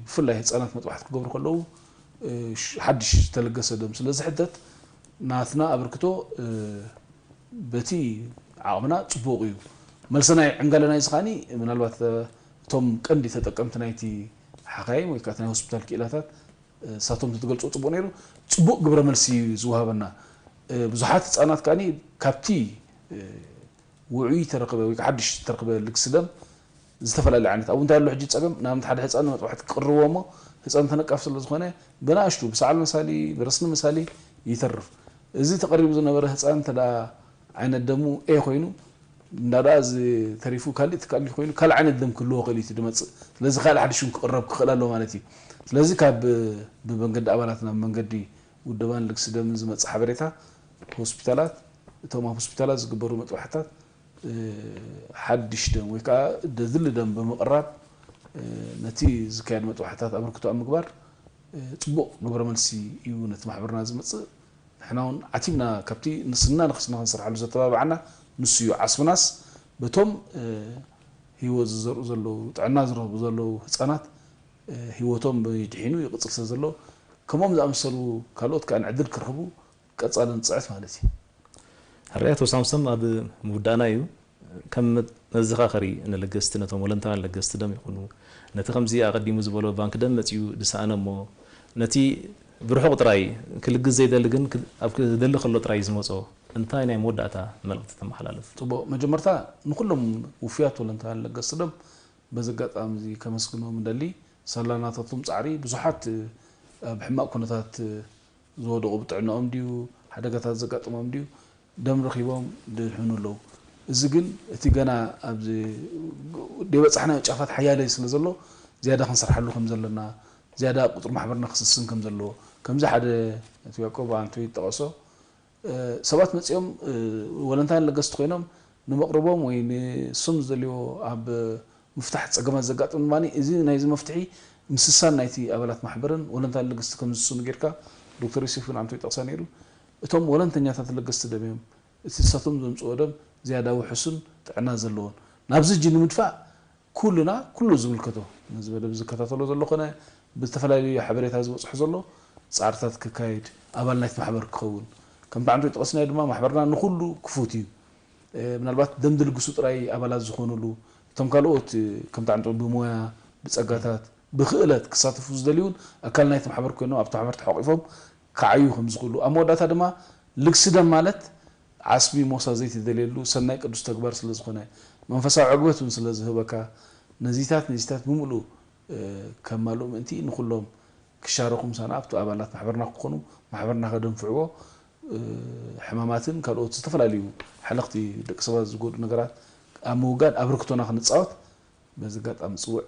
ብፍላይ ህፃናት መጥባሕቲ ክገብሩ ከለዉ ሓድሽ ዝተለገሰ ደም ስለ ዝሕተት ናትና ኣበርክቶ በቲ ዓቕምና ፅቡቕ እዩ። መልሰናይ ዕንጋለናይ ዝኻኒ ምናልባት እቶም ቀንዲ ተጠቀምቲ ናይቲ ሓኻይም ወይ ከዓ ናይ ሆስፒታል ክኢላታት እሳቶም ዝገልፅዎ ፅቡቕ ነይሩ። ፅቡቕ ግብረ መልሲ እዩ ዝወሃበና። ብዙሓት ህፃናት ከኣኒ ካብቲ ውዑይ ተረክበ ወይ ሓድሽ ተረክበ ልግሲ ደም ዝተፈላለዩ ዓይነት ኣብኡ እንታይ ኣሎ ሕጂ ፀገም ንኣብነት ሓደ ህፃን ንመጥባሕቲ ክቅርብዎ እሞ ህፃን ተነቃፍ ስለ ዝኾነ ብናእሽቱ ብሰዓል መሳሊ ብረስኒ መሳሊ ይተርፍ። እዚ ተቀሪቡ ዝነበረ ህፃን እንተ ዓይነት ደሙ ኤ ኮይኑ እንዳ ደኣ እዚ ተሪፉ ካልእ ትካል ኮይኑ ካልእ ዓይነት ደም ክህልዎ ክእል እዩ ድመፅእ ስለዚ ካልእ ሓደ ሽም ክቅረብ ክኽእል ኣለዎ ማለት እዩ። ስለዚ ካብ ብመንገዲ ኣባላት ናብ መንገዲ ውደባን ልግሲ ደምን ዝመፅእ ሓበሬታ ሆስፒታላት እቶም ኣብ ሆስፒታላት ዝግበሩ መጥባሕታት ሓድሽ ደም ወይ ከዓ ደድሊ ደም ብምቕራብ ነቲ ዝካየድ መጥባሕታት ኣበርክቶ ኣብ ምግባር ፅቡቕ ግብረ መልሲ እዩ ነቲ ማሕበርና ዝመፅእ። ንሕና እውን ዓቲብና ካብቲ ንስና ንክስና ክንሰርሓሉ ዘተባብዓና ንሱ እዩ። ዓስብናስ በቶም ህይወት ዝዘርኡ ዘለዉ ጥዕና ዝረኽቡ ዘለዉ ህፃናት ህይወቶም ይድሒኑ ይቕፅል ስለ ዘሎ ከምኦም ዝኣመሰሉ ካልኦት ከዓ ዕድል ክረኽቡ ቀፃሊ ንፅዕት ማለት እዩ። ሕራይ ኣቶ ሳምሶም ኣብ ምውዳእና እዩ ከም መዘኻኸሪ ንለገስቲ ነቶም ወለንታውያን ለገስቲ ደም ይኹኑ ነቲ ከምዚ ኣቐዲሙ ዝበሎ ባንክ ደም መፂኡ ዝሰኣነ እሞ ነቲ ብርሑቕ ጥራይ ክልግስ ዘይደሊ ግን ኣብ ክደሊ ከሎ ጥራይ ዝመፆ እንታይ ናይ መወዳእታ መልእኽቲ ተመሓላልፍ? ፅቡቕ መጀመርታ ንኩሎም ውፍያት ወለንታውያን ለገስቲ ደም በዚ ኣጋጣሚ እዚ ከመስግኖም እደሊ። ሳላ ናታቶም ፃዕሪ ብዙሓት ኣብ ሕማቕ ኩነታት ዝወደቑ ብጥዕናኦም ድዩ ሓደጋታት ዘጋጥሞም ድዩ ደም ረኺቦም ድሕኑ ኣለዉ። እዚ ግን እቲ ገና ኣብዚ ደይበፃሕናዮ ጫፋት ሓያለ ስለ ዘሎ ዝያዳ ክንሰርሓሉ ከም ዘለና ዝያዳ ቁፅሪ ማሕበርና ክስስን ከም ዘለዎ ከምዚ ሓደ እቲ ያቆብ ኣንቶይ ዝጠቐሶ ሰባት መፂኦም ወለንታን ለገስቲ ኮይኖም ንመቕርቦም ወይ ንሶም ዝደልዮ ኣብ ምፍታሕ ፀገማት ዘጋጥም ድማ እዚ ናይዚ መፍትሒ ምስሳን ናይቲ ኣባላት ማሕበርን ወለንታን ለገስቲ ከም ዝስኑ ጌርካ ዶክተር ዮሴፍ እውን ኣንቶ ይጠቕሳ ነይሩ። እቶም ወለንተኛታት ለገስቲ ደም እዮም። እቲ ንሳቶም ዘምፅኦ ደም ዝያዳ ውሑስን ጥዕና ዘለዎን ናብዚ እጂ ንምድፋእ ኩልና፣ ኩሉ ዝምልከቶ፣ ነዚ መደብ ዝከታተሎ ዘሎ ኮነ ብዝተፈላለዩ ሓበሬታ ዝበፅሑ ዘሎ ፃዕርታት ክካየድ፣ ኣባል ናይቲ ማሕበር ክኸውን፣ ከምቲ ዓንቶ ጠቐስናዮ ድማ ማሕበርና ንኹሉ ክፉት እዩ። ምናልባት ደም ድልግሱ ጥራይ ኣባላት ዝኾኑሉ፣ እቶም ካልኦት ከምቲ ዓንቶ ብሞያ፣ ብፀጋታት፣ ብክእለት ክሳተፉ ዝደልዩን ኣካል ናይቲ ማሕበር ኮይኖም ኣብቲ ማሕበር ተሓቂፎም ክዓዩ ከም ዝኽእሉ፣ ኣብ መወዳእታ ድማ ልግሲ ደም ማለት ዓስቢ ሞሳ ዘይትደልየሉ ሰናይ ቅዱስ ተግባር ስለ ዝኾነ፣ መንፈሳዊ ዕግበት እውን ስለ ዝህበካ፣ ነዚታት ነዚታት ብምሉእ ከማልኡ ምእንቲ ንኹሎም ክሻረኹ ምሳና ኣብቲ ኣባላት ማሕበርና ክኾኑ፣ ማሕበርና ከደንፍዕዎ፣ ሕማማትን ካልኦት ዝተፈላለዩ ሓለኽቲ ደቂ ሰባት ዝጎድኡ ነገራት ኣብ ምውጋድ ኣበርክቶና ክንፃወት በዚ ኣጋጣሚ ፅውዕ።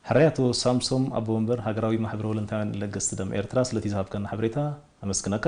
ሕራይ ኣቶ ሳምሶም ኣቦ መንበር ሃገራዊ ማሕበር ወለንታውያን ለገስቲ ደም ኤርትራ ስለቲ ዝሃብካና ሓበሬታ ኣመስግነካ።